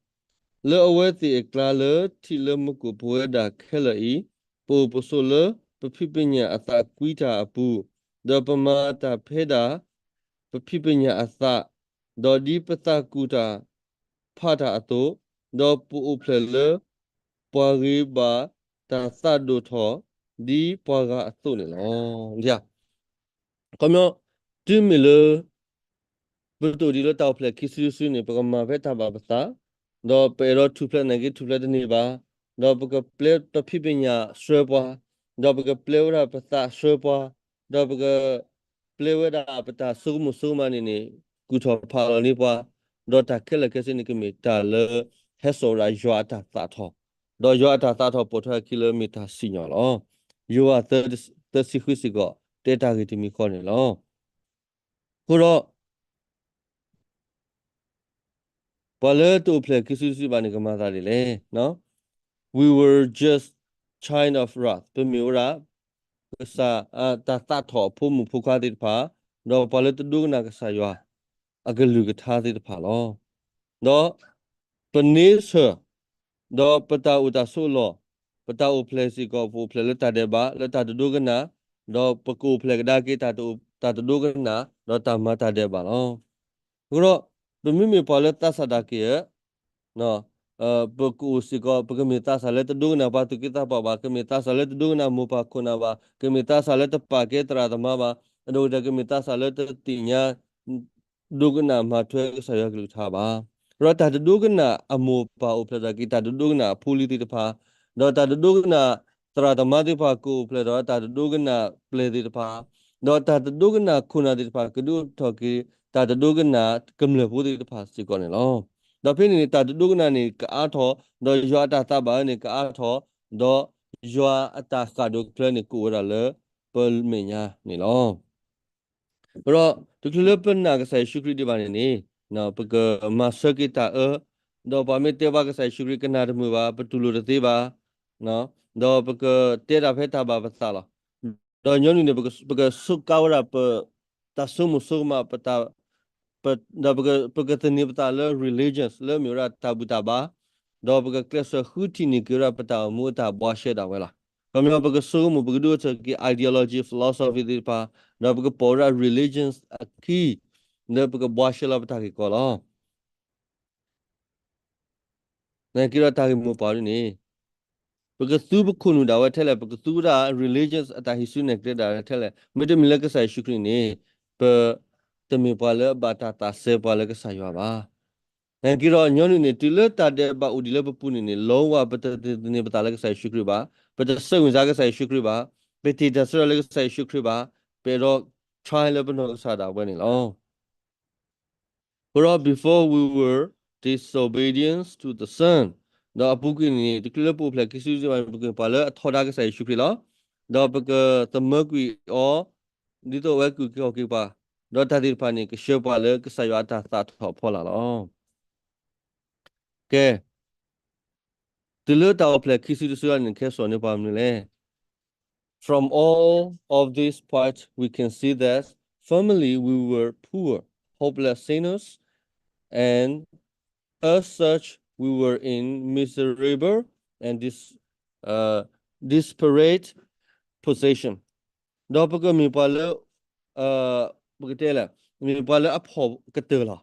လၢအဝဲသ့ၣ်အကျါလၢထံးလၢမူခိၣ်ပဝဲဒၣ်ခဲလၢာ်အံၤ, ပအိၣ်ပဆိးလၢပဖံးပညၣ်အသးကွံတၢ်အပူၤ, ဒီးပမၤတၢ်ဖဲဒၣ် ပဖံးပညၣ်အသး, ဒီးဒ်ပသးကူၣ်တၢ်ဖးတၢ်အသိး, ဒီးပအိၣ်ဖျဲၣ်လၢပှၤဂ့ၤဘၣ်တၢ်သးဒိၣ်ထီၣ် ဒ်ပှၤဂၤအသိးန့ၣ်လီၤ. ခီပညီ, တုၤမ့ၢ်လၢ ပတအိၣ်ဒံးလၢတၢ်အိၣ်ဖျဲၣ်ခံစုတစုန့ၣ် ပကမၤဖဲတၢ်ဘၣ်ပသး, ဒီးပအဲၣ်ဒိးထူၣ်ဖျဲးနာ်က့ထူၣ်ဖျဲးတန့ၢ်ဘၣ်, ဒီးပကပျဲပဖံးပညၣ်ဆှၢပှၤ, ဒီးပကပျဲဝဲဒၣ်ပသးဆှၢပှၤ, ဒီးပကပျဲဝဲဒၣ်ပတၢ်ဆိကမိၣ်ဆိကမးန့ၣ်န့ၣ် ကူၣ်ထီၣ်ဖးလီၤန့ၢ်ပှၤ, ဒီးတၢ်ခဲလၢာ်ခဲဆ့န့ၣ် ကမ့ၢ်တၢ်လၢဟဲစိာ်ဝဲဒၣ်ယွၤအတၢ်သးထီၣ်, ဒီးယွၤအတၢ်သးထီၣ်ပိာ်ထွဲအခံလၢမ့ၢ်တၢ်စံၣ်ညီၣ်လီၤ. ယိၤဟၣ်သၢဆံဃုစ့ၢ်ကီး တဲတၢ်ဂ့ၢ်တမံၤဃီန့ၣ်လီၤ. အဃိဒီး ပှၤလၢတအိၣ်ဖျဲၣ်ခံစုတစုဘၣ်န့ၣ် ကမၤသးဒ်လဲၣ်. We were just child of wrath. ပမ့ၢ်ဝဲဒၣ် ကစၢ် တၢ်သးထီၣ်အဖိမုၣ်ဖိခွါသ့ၣ်တဖၣ်, ဒီးပှၤလၢတဒိကနၣ်ကစၢ်ယွၤအကလုၢ်ကထါသ့ၣ်တဖၣ်လီၤ. ဒီး ပန့ဆၢၣ်, ဒီးပတၢ်အိၣ်တၢ်ဆိးအလီၢ်, ပတၢ်အိၣ်ဖျဲၣ်စ့ၢ်ကီး ပအိၣ်ဖျဲၣ်လၢတၢ်ဒဲးဘး လၢတၢ်တဒိကနၣ်, ဒီးပကအိၣ်ဖျဲၣ်ကဒါက့ၤ တၢ်တဒိကနၣ် ဒီးတၢ်မၤတၢ်ဒဲးဘးလီၤ. အဃိဒီး ပမ့မ့ၢ်ပှၤလၢသးစၢ်ဒၣ်က့ၤဧၢ, ပကအိၣ်စ့ၢ်ကီး ပကမ့ၢ်သးစၢ်လၢတဒိကနၣ်ပှၤသူၣ်က့သးပှၢ်ဘၣ်, ကမ့ၢ်သးစၢ်လၢတဒိကနၣ်မိၢ်ပၢ်ခိၣ်နၢ်ဘၣ်, ကမ့ၢ်သးစၢ်လၢတပာ်ကဲသရၣ်သမါဘၣ်, အဒိၣ်ကတၢၢ် ကမ့ၢ်သးစၢ်လၢတသ့ၣ်ညါ ဒိကနၣ်မၤထွဲကစၢ်ယွၤကလုၢ်ကထါဘၣ်. ဒီးတၢ်တဒိကနၣ်အမိၢ်ပၢ်အိၣ်ဖျဲၣ်ထီၣ်က့ၤ တၢ်တဒိကနၣ်အဖိလံၤသ့ၣ်တဖၣ်, ဒီးတၢ်တဒိကနၣ်သရၣ်သမါသ့ၣ်တဖၣ် ကအိၣ်ဖျဲၣ်ထီၣ် တၢ်တဒိကနၣ်ပျဲၢ်သ့ၣ်တဖၣ်, ဒီးတၢ်တဒိကနၣ်ခိၣ်နၢ်သ့ၣ်တဖၣ် ကဒိးထီၣ်က့ၤ တၢ်တဒိကနၣ်ကမျၢၢ်ဖိသ့ၣ်တဖၣ်စ့ၢ်ကီးန့ၣ်လီၤ. ဒီးဖဲန့ၣ်န့ၣ် တၢ်တဒိကနၣ်န့ၣ် ကအါထီၣ်, ဒီးယွၤအတၢ်သးဘၣ်အၢန့ၣ် ကအါထီၣ်, ဒီးယွၤအတၢ်ဃၣ်ဒိၣ်ကျၢၤန့ၣ် ကအိၣ်ဝဲဒၣ်လၢပမဲာ်ညါန့ၣ်လီၤ. ဒီးတချုးလၢပနာ်ကစၢ်ယ့ၣ်ၡူးခရံာ်ဒံးဘၣ်န့ၣ်န့ၣ်, ပကမၤဆၢက့ၤတၢ်အၢ, ဒီးပှၤမ့ၢ်တဲဘၣ်ကစၢ်ယ့ၣ်ၡူးခရံာ်ကနၣ်တမုာ်ဘၣ်, ပတူၢ်လိာ်တသ့ဘၣ်, ဒီးပကတဲဒၣ်ဖဲတၢ်ဘၣ်ပသးလီၤ. ဒီးညီနုၢ်န့ၣ် ပကဆိးကါဝဲဒၣ်ပတၢ်ဆိကမိၣ်ဆိကမး, ပတၢ် ဒီးပကသန့ၤပသးလၢ religions လၢမ့ၢ်ဝဲဒၣ်တၢ်ဘူၣ်တၢ်ဘါ, ဒီးပကကျဲးစၢးဃုထံၣ်န့ၢ်က့ၤဝဲဒၣ်ပတၢ်အိၣ်မူအတၢ်ဘှါရှဲဒၣ်ဝဲလီၤ. ခီပညီ ပကဆိကမိၣ် ပကဒုးအိၣ်ထီၣ်က့ၤ ideology philosophy သ့ၣ်တဖၣ်, ဒီးပကပိာ်ဝဲဒၣ် religions အခံ, လၢပကဘှါရှဲလီၤပတၢ်ဂ့ၢ်ကီလီၤ. နာ်က့ဒီးတၢ်ဂ့ၢ်မိၢ်ပှၢ်ဒ်န့ၣ်, ပကသူပခိၣ်နူာ်ဒၣ်ဝဲထဲလဲၣ်, ပကသူဝဲဒၣ် religions အတၢ်ဟံးစုနဲၣ်ကျဲဒၣ်ဝဲထဲလဲၣ်, မ့တမ့ၢ်လၢကစၢ်ယ့ၣ်ၡူးခရံာ်န့ၣ်, ပတမ့ၢ်ပှၤလၢအဘၣ်တၢ်သးစဲပှၤလၢကစၢ်ယွၤဘၣ်. နာ်က့ဒီးညီနုၢ်န့ၣ် တုၤလၢတၢ်ဒဲးဘးအိၣ်ဒံးလၢပပူၤန့ၣ်န့ၣ်, လီၤဝဲပတသန့ၤပသးလၢကစၢ်ယ့ၣ်ၡူးခရံာ်ဘၣ်, ပတဆၢဂ့ၤစၢ်ကစၢ်ယ့ၣ်ၡူးခရံာ်ဘၣ်, ပတ့ၢ်တၢ်ဆၢထၢၣ်လၢကစၢ်ယ့ၣ်ၡူးခရံာ်ဘၣ်, ပအဲၣ်ဒိး try လၢပနီၢ်ကစၢ်ဒၣ်ဝဲန့ၣ်လီၤ. အဃိဒီး before we were disobedient to the Son, ဒီးအပူၤကွံာ်န့ၣ် တချုးလၢပအိၣ်ဖျဲၣ်ခံစုတစုဘၣ်န့ၣ် ပကမ့ၢ်ပှၤလၢအထီဒါကစၢ်ယ့ၣ်ၡူးခရံာ်လီၤ. ဒီးပကသမၢကွံာ်အီၤ ဒ်သိးအဝဲကကူၣ်က့ၤခီၣ်က့ၤပှၤ, ဒီးတၢ်သ့ၣ်တဖၣ်န့ၣ် ကဆှၢပှၤလၢကစၢ်ယွၤအတၢ်သးထီၣ်အဖီလာ်လီၤ. ကဲ, တုၤလၢတၢ်အိၣ်ဖျဲၣ်ခံစုတစုအံၤန့ၣ် ကဟဲစိာ်န့ၢ်ပှၤမနုၤလဲၣ်. From all of this point, we can see that formerly we were poor, hopeless sinners, and as such, we were in miserable and dis, uh, disparate position. ဒီးပကမ့ၢ်ပှၤလၢ, ပကတဲလဲၣ်, မ့ၢ်ပှၤလၢအဖှီၣ်ကတၢၢ်လီၤ.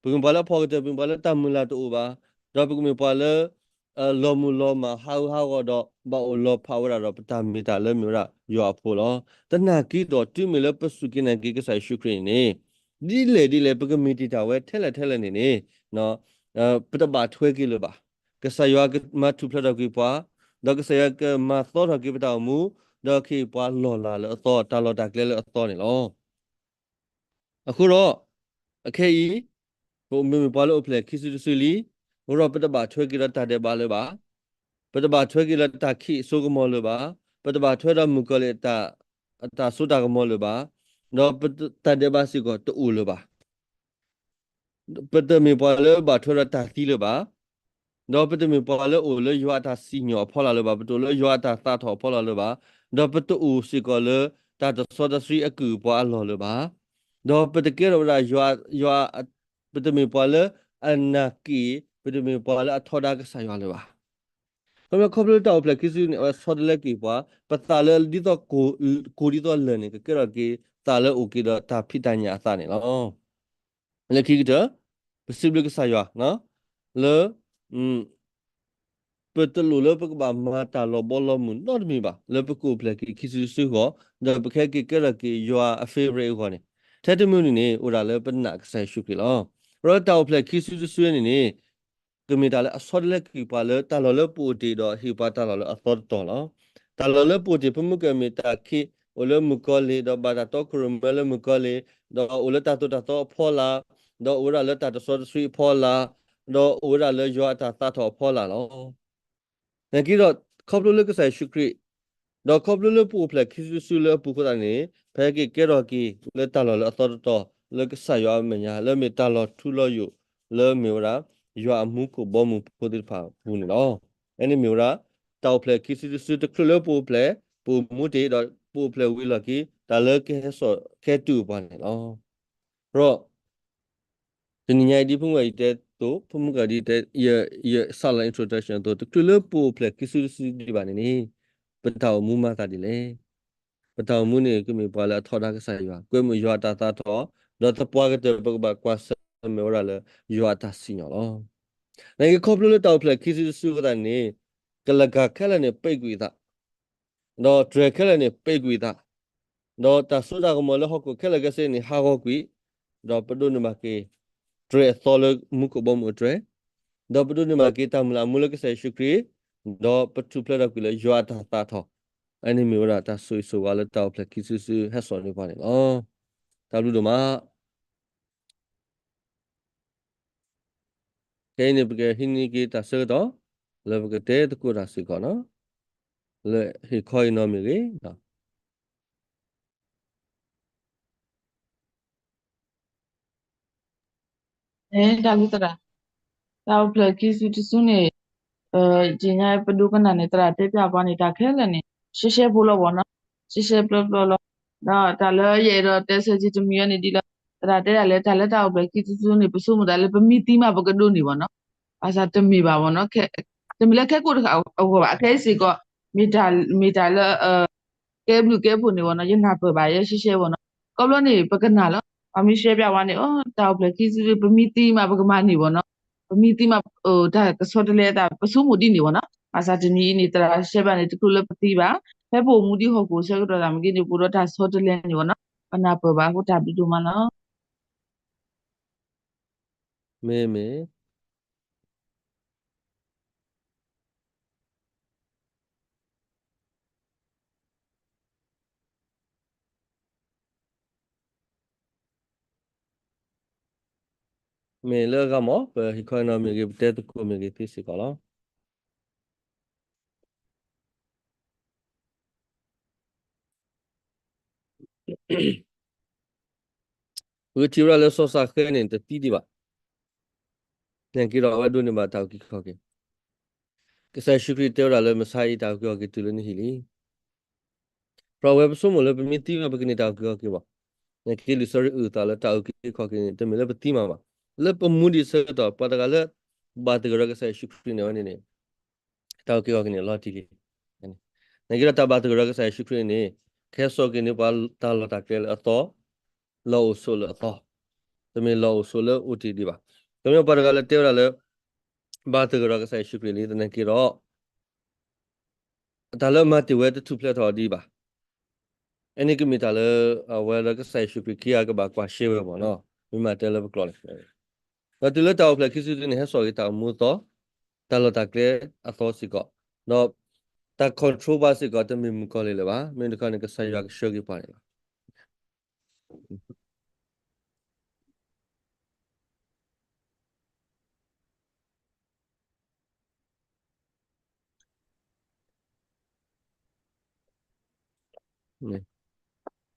ပကမ့ၢ်ပှၤလၢအဖှီၣ်ကတၢၢ်, ပမ့ၢ်ပှၤလၢတၢ်မုၢ်လၢ်တအိၣ်ဘၣ်, ဒီးပကမ့ၢ်ပှၤလၢ လီၤမုၢ်လီၤမၢ်ဟးဂူာ်ဟးဂီၤဒီး ဘၣ်အိၣ်လီၤဖးဝဲဒၣ်ဒီးပတၢ်မ့ၢ်တၢ်လၢမ့ၢ်ဝဲဒၣ်ယွၤအဖိလီၤ. သနာ်က့ဒီး တုၤမ့ၢ်လၢပစူၢ်က့ၤနာ်က့ၤကစၢ်ယ့ၣ်ၡူးခရံာ်န့ၣ်န့ၣ်, ဒ်လဲၣ်ဒ်လဲၣ် ပကမ့ၢ်တ့ၢ်တၢ်ဝဲထဲလဲၣ်ထဲလဲၣ်န့ၣ်န့ၣ်, ပတဘၣ်ထွဲက့ၤလၢၤဘၣ်. ကစၢ်ယွၤကမၤထူၣ်ဖျဲးထီၣ်က့ၤပှၤ, ဒီးကစၢ်ယွၤကမၤသီထီၣ်က့ၤပတၢ်အိၣ်မူ, ဒီးကဟ့ၣ်ပှၤလီၢ်လၤလၢအသီ, တၢ်လီၢ်တၢ်ကျဲလၢအသီန့ၣ်လီၤ. အဃိဒီး, အခဲအံၤ, ပမ့ၢ်မ့ၢ်ပှၤလၢအိၣ်ဖျဲၣ်ခံစုတစုလံ, အဃိဒီးပတဘၣ်ထွဲက့ၤဒီးတၢ်ဒဲးဘးလၢၤဘၣ်, ပတဘၣ်ထွဲက့ၤဒီးတၢ်ခံးစိကမီၤလၢၤဘၣ်, ပတဘၣ်ထွဲဒီးမုၣ်ကီၤလံၢ်အတၢ်စိတၢ်ကမီၤလၢၤဘၣ်, ဒီးပတၢ်ဒဲးဘးစ့ၢ်ကီးတအိၣ်လၢၤဘၣ်. ပတမ့ၢ်ပှၤလၢဘၣ်ထွဲဒီးတၢ်သံလၢၤဘၣ်, ဒီးပတမ့ၢ်ပှၤလၢအိၣ်လၢယွၤအတၢ်စံၣ်ညီၣ်အဖီလာ်လၢၤဘၣ်, ပတအိၣ်လၢယွၤအတၢ်သးထီၣ်အဖီလာ်လၢၤဘၣ်, ဒီးပတအိၣ်စ့ၢ်ကီးလၢတၢ်တစီတဆှံအကုၢ်အပှၤအလီၢ်လၢၤဘၣ်. ဒီးပတကဲထီၣ်ဝဲဒၣ်ယွၤ, ယွၤ, ပတမ့ၢ်ပှၤလၢအနာ်က့ၤ, ပတမ့ၢ်ပှၤလၢအထီဒါကစၢ်ယွၤလၢၤဘၣ်. ခီဖျိလၢတၢ်အိၣ်ဖျဲၣ်ခံစုတစုန့ၣ် အဝဲဆီတလဲကွံာ်ပှၤ, ပသးလၢဒ်သိးကိၢ်ဒ်သိးလၢၢ်န့ၣ် ကကဲထီၣ်က့ၤသးလၢအအိၣ်က့ၤဒီးတၢ်ဖံးတၢ်ညၣ်အသးန့ၣ်လီၤ. လၢခံကတၢၢ်, ပစံးဘျုးကစၢ်ယွၤ, လၢ ပတလိၣ်လၢပကဘၣ်မၤတၢ်လီၤဘီလီၤမုၢ်နီတမံၤဘၣ် လၢပကအိၣ်ဖျဲၣ်က့ၤခံစုတစုအဂီၢ်, ဒီးပကဟဲက့ၤကဲထီၣ်က့ၤယွၤအ favorite အဂီၢ်န့ၣ်, ထဲတမံၤန့ၣ်န့ၣ် အိၣ်ဒၣ်လၢပနာ်ကစၢ်ယ့ၣ်ၡူးခရံာ်လီၤ. ဒီးတၢ်အိၣ်ဖျဲၣ်ခံစုတစုန့ၣ်န့ၣ် ကမ့ၢ်တၢ်လၢအဆီတလဲကွံာ်ပှၤလၢတၢ်လီၢ်လၢပအိၣ်တ့ၢ်ဒီးဟ့ၣ်ပှၤတၢ်လီၢ်လၢအသီတတီၤလီၤ. တၢ်လီၢ်လၢပအိၣ်တ့ၢ်ဖဲမုၢ်ကၢၢ်မ့ၢ်တၢ်ခံး အိၣ်လၢမုၣ်ကီၤလံၢ် ဒီးဘၣ်တၢ်တီခိၣ်ရိၣ်မဲလၢမုၣ်ကီၤလံၢ်, ဒီးအိၣ်လၢတၢ်သိၣ်တၢ်သီအဖီလာ်, ဒီးအိၣ်ဝဲဒၣ်လၢတၢ်တစီတဆှံအဖီလာ်, ဒီးအိၣ်ဝဲဒၣ်လၢယွၤအတၢ်သးထီၣ်အဖီလာ်လီၤ. နာ်က့ဒီး ခီဖျိလၢကစၢ်ယ့ၣ်ၡူးခရံာ်, ဒီးခီဖျိလၢပအိၣ်ဖျဲၣ်ခံစုတစုလၢအပူၤအဃိသတးန့ၣ် ပဟဲက့ၤကဲထီၣ်က့ၤလၢတၢ်လီၢ်လၢအသီတတီၤ လၢကစၢ်ယွၤအမဲာ်ညါ လၢမ့ၢ်တၢ်လီၤထူလီၤယိာ် လၢမ့ၢ်ဝဲဒၣ် ယွၤအမူခိၣ်ဘီမုၢ်ဖိသ့ၣ်တဖၣ်အပူၤန့ၣ်လီၤ. အန့ၣ်မ့ၢ်ဝဲဒၣ် တၢ်အိၣ်ဖျဲၣ်ခံစုတစုတချုးလၢပအိၣ်ဖျဲၣ်, ပအိၣ်မူတ့ၢ်ဒီးပအိၣ်ဖျဲၣ်ဝံၤလီၢ်ခံ တၢ်လၢကဟဲစိာ်ကဟဲတုၤပှၤန့ၣ်လီၤ. ဒီး တနံၤညါအံၤဒ်ဖိမုၣ်ဂၤအံၤတဲအသိး, ဖိမုၣ်ဂၤဒ်တဲ, ယ, ယစးလီၤ introduction အသိး တချုးလၢပအိၣ်ဖျဲၣ်ခံစုတစုဒံးဘၣ်န့ၣ်န့ၣ် ပတၢ်အိၣ်မူမၤသးဒ်လဲၣ်. ပတၢ်အိၣ်မူန့ၣ် ကမ့ၢ်ပှၤလၢအထီဒါကစၢ်ယွၤ, ကွဲမုာ်ယွၤအတၢ်သးထီၣ်, ဒီးသပှၢ်ကတၢၢ်ပကဘၣ်ကွၢ်ဆၢၣ်မဲာ်ဝဲဒၣ်လၢယွၤအတၢ်စံၣ်ညီၣ်လီၤ. နာ်က့ခီဖျိလၢတၢ်အိၣ်ဖျဲၣ်ခံစုတစုအဃိသတးန့ၣ် ကလၤကၤခဲလၢာ်န့ၣ် ပိတ်ကွံာ်အသး ဒီးတြဲၤခဲလၢာ်န့ၣ် ပိတ်ကွံာ်အသး, ဒီးတၢ်စိတၢ်ကမီၤလၢဟီၣ်ခိၣ်ခဲလၢာ်ခဲဆ့န့ၣ် ဟးဂီၤကွံာ်, ဒီးပဒိးန့ၢ်ဘၣ်က့ၤ တြဲၤအသီလၢမူခိၣ်ဘီမုၢ်အတြဲၤ, ဒီးပဒိးန့ၢ်ဘၣ်က့ၤတၢ်မုၢ်လၢ်မူလၢကစၢ်ယ့ၣ်ၡူးခရံာ်, ဒီးပထူၣ်ဖျဲးထီၣ်ကွံာ်လၢယွၤအတၢ်သးထီၣ်, အန့ၣ်မ့ၢ်ဝဲဒၣ်တၢ်ဆိၣ်ဂ့ၤဆိၣ်ဝါလၢတၢ်အိၣ်ဖျဲၣ်ခံစုတစုဟဲစိာ်န့ၢ်ပှၤန့ၣ်လီၤ. တၢ်ဘျုးဒိၣ်မး. ခဲအံၤန့ၣ် ပကဟံးန့ၢ်က့ၤတၢ်ဆၢကတီၢ် လၢပကတဲသကိးတၢ်စ့ၢ်ကီးနီၤ, လၢဟ့ၣ်ခီအံၤနီၤမ့ၢ်ဂ့ၤ, တၢ်ဘျုးသရၣ်, တၢ်အိၣ်ဖျဲၣ်ခံစုတစုန့ၣ် ယညါပဒိကနၣ်န့ၣ် သရၣ်တဲပၠးပှၤန့ၣ် တၢ်ခဲလၢာ်န့ၣ် ရှဲရှဲဖိလီၤဘၣ်နီၤ, ရှဲရှဲပျီပျီလီၤ. ဒီးတၢ်လၢယအဲၣ်ဒိးတဲဆၢက့ၤတမံၤအံၤန့ၣ်ဒ်လီၤ, သရၣ်တဲဒၣ်လၢ တၢ်လၢတၢ်အိၣ်ဖျဲၣ်ခံစုတစုန့ၣ် ပဆိကမိၣ်သးလၢပမ့ၢ်သံမးပကဒိးန့ၢ်ဘၣ်နီၤ, ဘၣ်ဆၣ်တမ့ၢ်ဘၣ်ဘၣ်နီၤ, တမ့ၢ်လၢခဲကိာ်တခါအဂီၢ်ဘၣ်, အခဲအံၤစ့ၢ်ကီး မ့ၢ်တၢ်လၢ ကဲဘျုးကဲဖှိၣ်န့ၣ်ဘၣ်နီၤ, ယနၢ်ပၢၢ်ဘၣ်ယဲရှဲရှဲဘၣ်နီၤ, ခီဖျိန့ၣ် ပကနၣ်လီၤ, ပှၤမ့ၢ်ရှဲပၠးဝဲန့ၣ် အိ တၢ်အိၣ်ဖျဲၣ်ခံစုတစု ပမ့ၢ်သံမးပကမၤန့ၢ်ဘၣ်နီၤ, ပမ့ၢ်သံမး တၢ်ကဆီတလဲအသး ပဆိကမိၣ်ဒ်န့ၣ်ဘၣ်နီၤ, ဘၣ်ဆၣ်တနံၤအံၤန့ၣ် သရၣ်ရှဲပၠးန့ၣ် တချုးလၢပသံဘၣ်, ဖဲပအိၣ်မူဒ်ဟီၣ်ခိၣ်အဆၢကတီၢ်သးမ့ၢ်ဂ့ၤန့ၣ် ပအိၣ်ဒီးတၢ်ဆီတလဲန့ၣ်ဘၣ်နီၤ, ပနၢ်ပၢၢ်ဘၣ်အဃိတၢ်ဘျုးဒိၣ်မးလီၤ. မ့ၢ်မ့ၢ် မ့ၢ်လၢအဂၤမး ပဟ့ၣ်ခီနီၤမ့ၢ်ဂ့ၤ ပတဲသကိးမ့ၢ်ဂ့ၤသ့စ့ၢ်ကီးလီၤ. ပကထံၣ်ဝဲဒၣ်လၢစီၤစးဃဲန့ၣ် တသံဒံးဘၣ်. နာ်က့ဒီးအဝဲဒိးန့ၢ်ဘၣ်တၢ်အုၣ်က့ၤခီၣ်က့ၤ, ကစၢ်ယ့ၣ်ၡူးခရံာ်တဲဝဲဒၣ်လၢ မဆါအံၤတၢ်အုၣ်က့ၤခီၣ်က့ၤတုၤလၢနဟံၣ်လံ. ဒီးအဝဲပဆိကမိၣ်လၢပမ့ၢ်သံမး ပကန့ၢ်တၢ်အုၣ်က့ၤခီၣ်က့ၤဘၣ်. နာ်က့လံာ်စီဆှံအုၣ်သးလၢတၢ်အုၣ်က့ၤခီၣ်က့ၤန့ၣ် တမ့ၢ်လၢပသံမးဘၣ်. လၢပမူဒံးဆၢကတီၢ် ပှၤတဂၤလၢ ဘၣ်သဂၢၢ်ဒီးကစၢ်ယ့ၣ်ၡူးခရံာ်န့ၣ်ဝဲန့ၣ်န့ၣ် တၢ်အုၣ်က့ၤခီၣ်က့ၤန့ၣ် လီၤတံၢ်လံ. နာ်က့ဒီးတၢ်ဘၣ်သဂၢၢ်ဒီးကစၢ်ယ့ၣ်ၡူးခရံာ်န့ၣ် ကဟဲစိာ်က့ၤန့ၢ်ပှၤတၢ်လီၢ်တၢ်ကျဲလၢအသီ, လီၢ်အိၣ်ဆိးလၢအသီ, တမ့ၢ်လီၢ်အိၣ်ဆိးလၢအိၣ်တ့ၢ်ဒံးဘၣ်. တမ့ၢ်ပှၤတဂၤလၢတဲဝဲဒၣ်လၢ ဘၣ်သဂၢၢ်ဒီးကစၢ်ယ့ၣ်ၡူးခရံာ်လံ သနာ်က့ဒီး တၢ်လၢအမၤတ့ၢ်ဝဲတထူၣ်ဖျဲးထီၣ်ဒံးဘၣ်. အန့ၣ်ကမ့ၢ်တၢ်လၢ အဝဲလၢကစၢ်ယ့ၣ်ၡူးခရံာ်ခံဂၤကဘၣ်ကွၢ်ရှဲဝဲမ့ၢ်နီၤ, မ့ၢ်မၤတဲလၢပကျိာ်န့ၣ်. ဒီးတုၤလၢတၢ်အိၣ်ဖျဲၣ်ခံစုတစုန့ၣ် ဟဲစိာ်က့ၤတၢ်အိၣ်မူအသီ, တၢ်လီၢ်တၢ်ကျဲအသီစ့ၢ်ကီး, ဒီးတၢ် control ပှၤစ့ၢ်ကီး တမ့ၢ်မုၣ်ကီၤလံၢ်လၢၤဘၣ်, မ့ၢ်တခီန့ၣ် ကစၢ်ယွၤကဆှၢက့ၤပှၤန့ၣ်လီၤ. န့ၣ်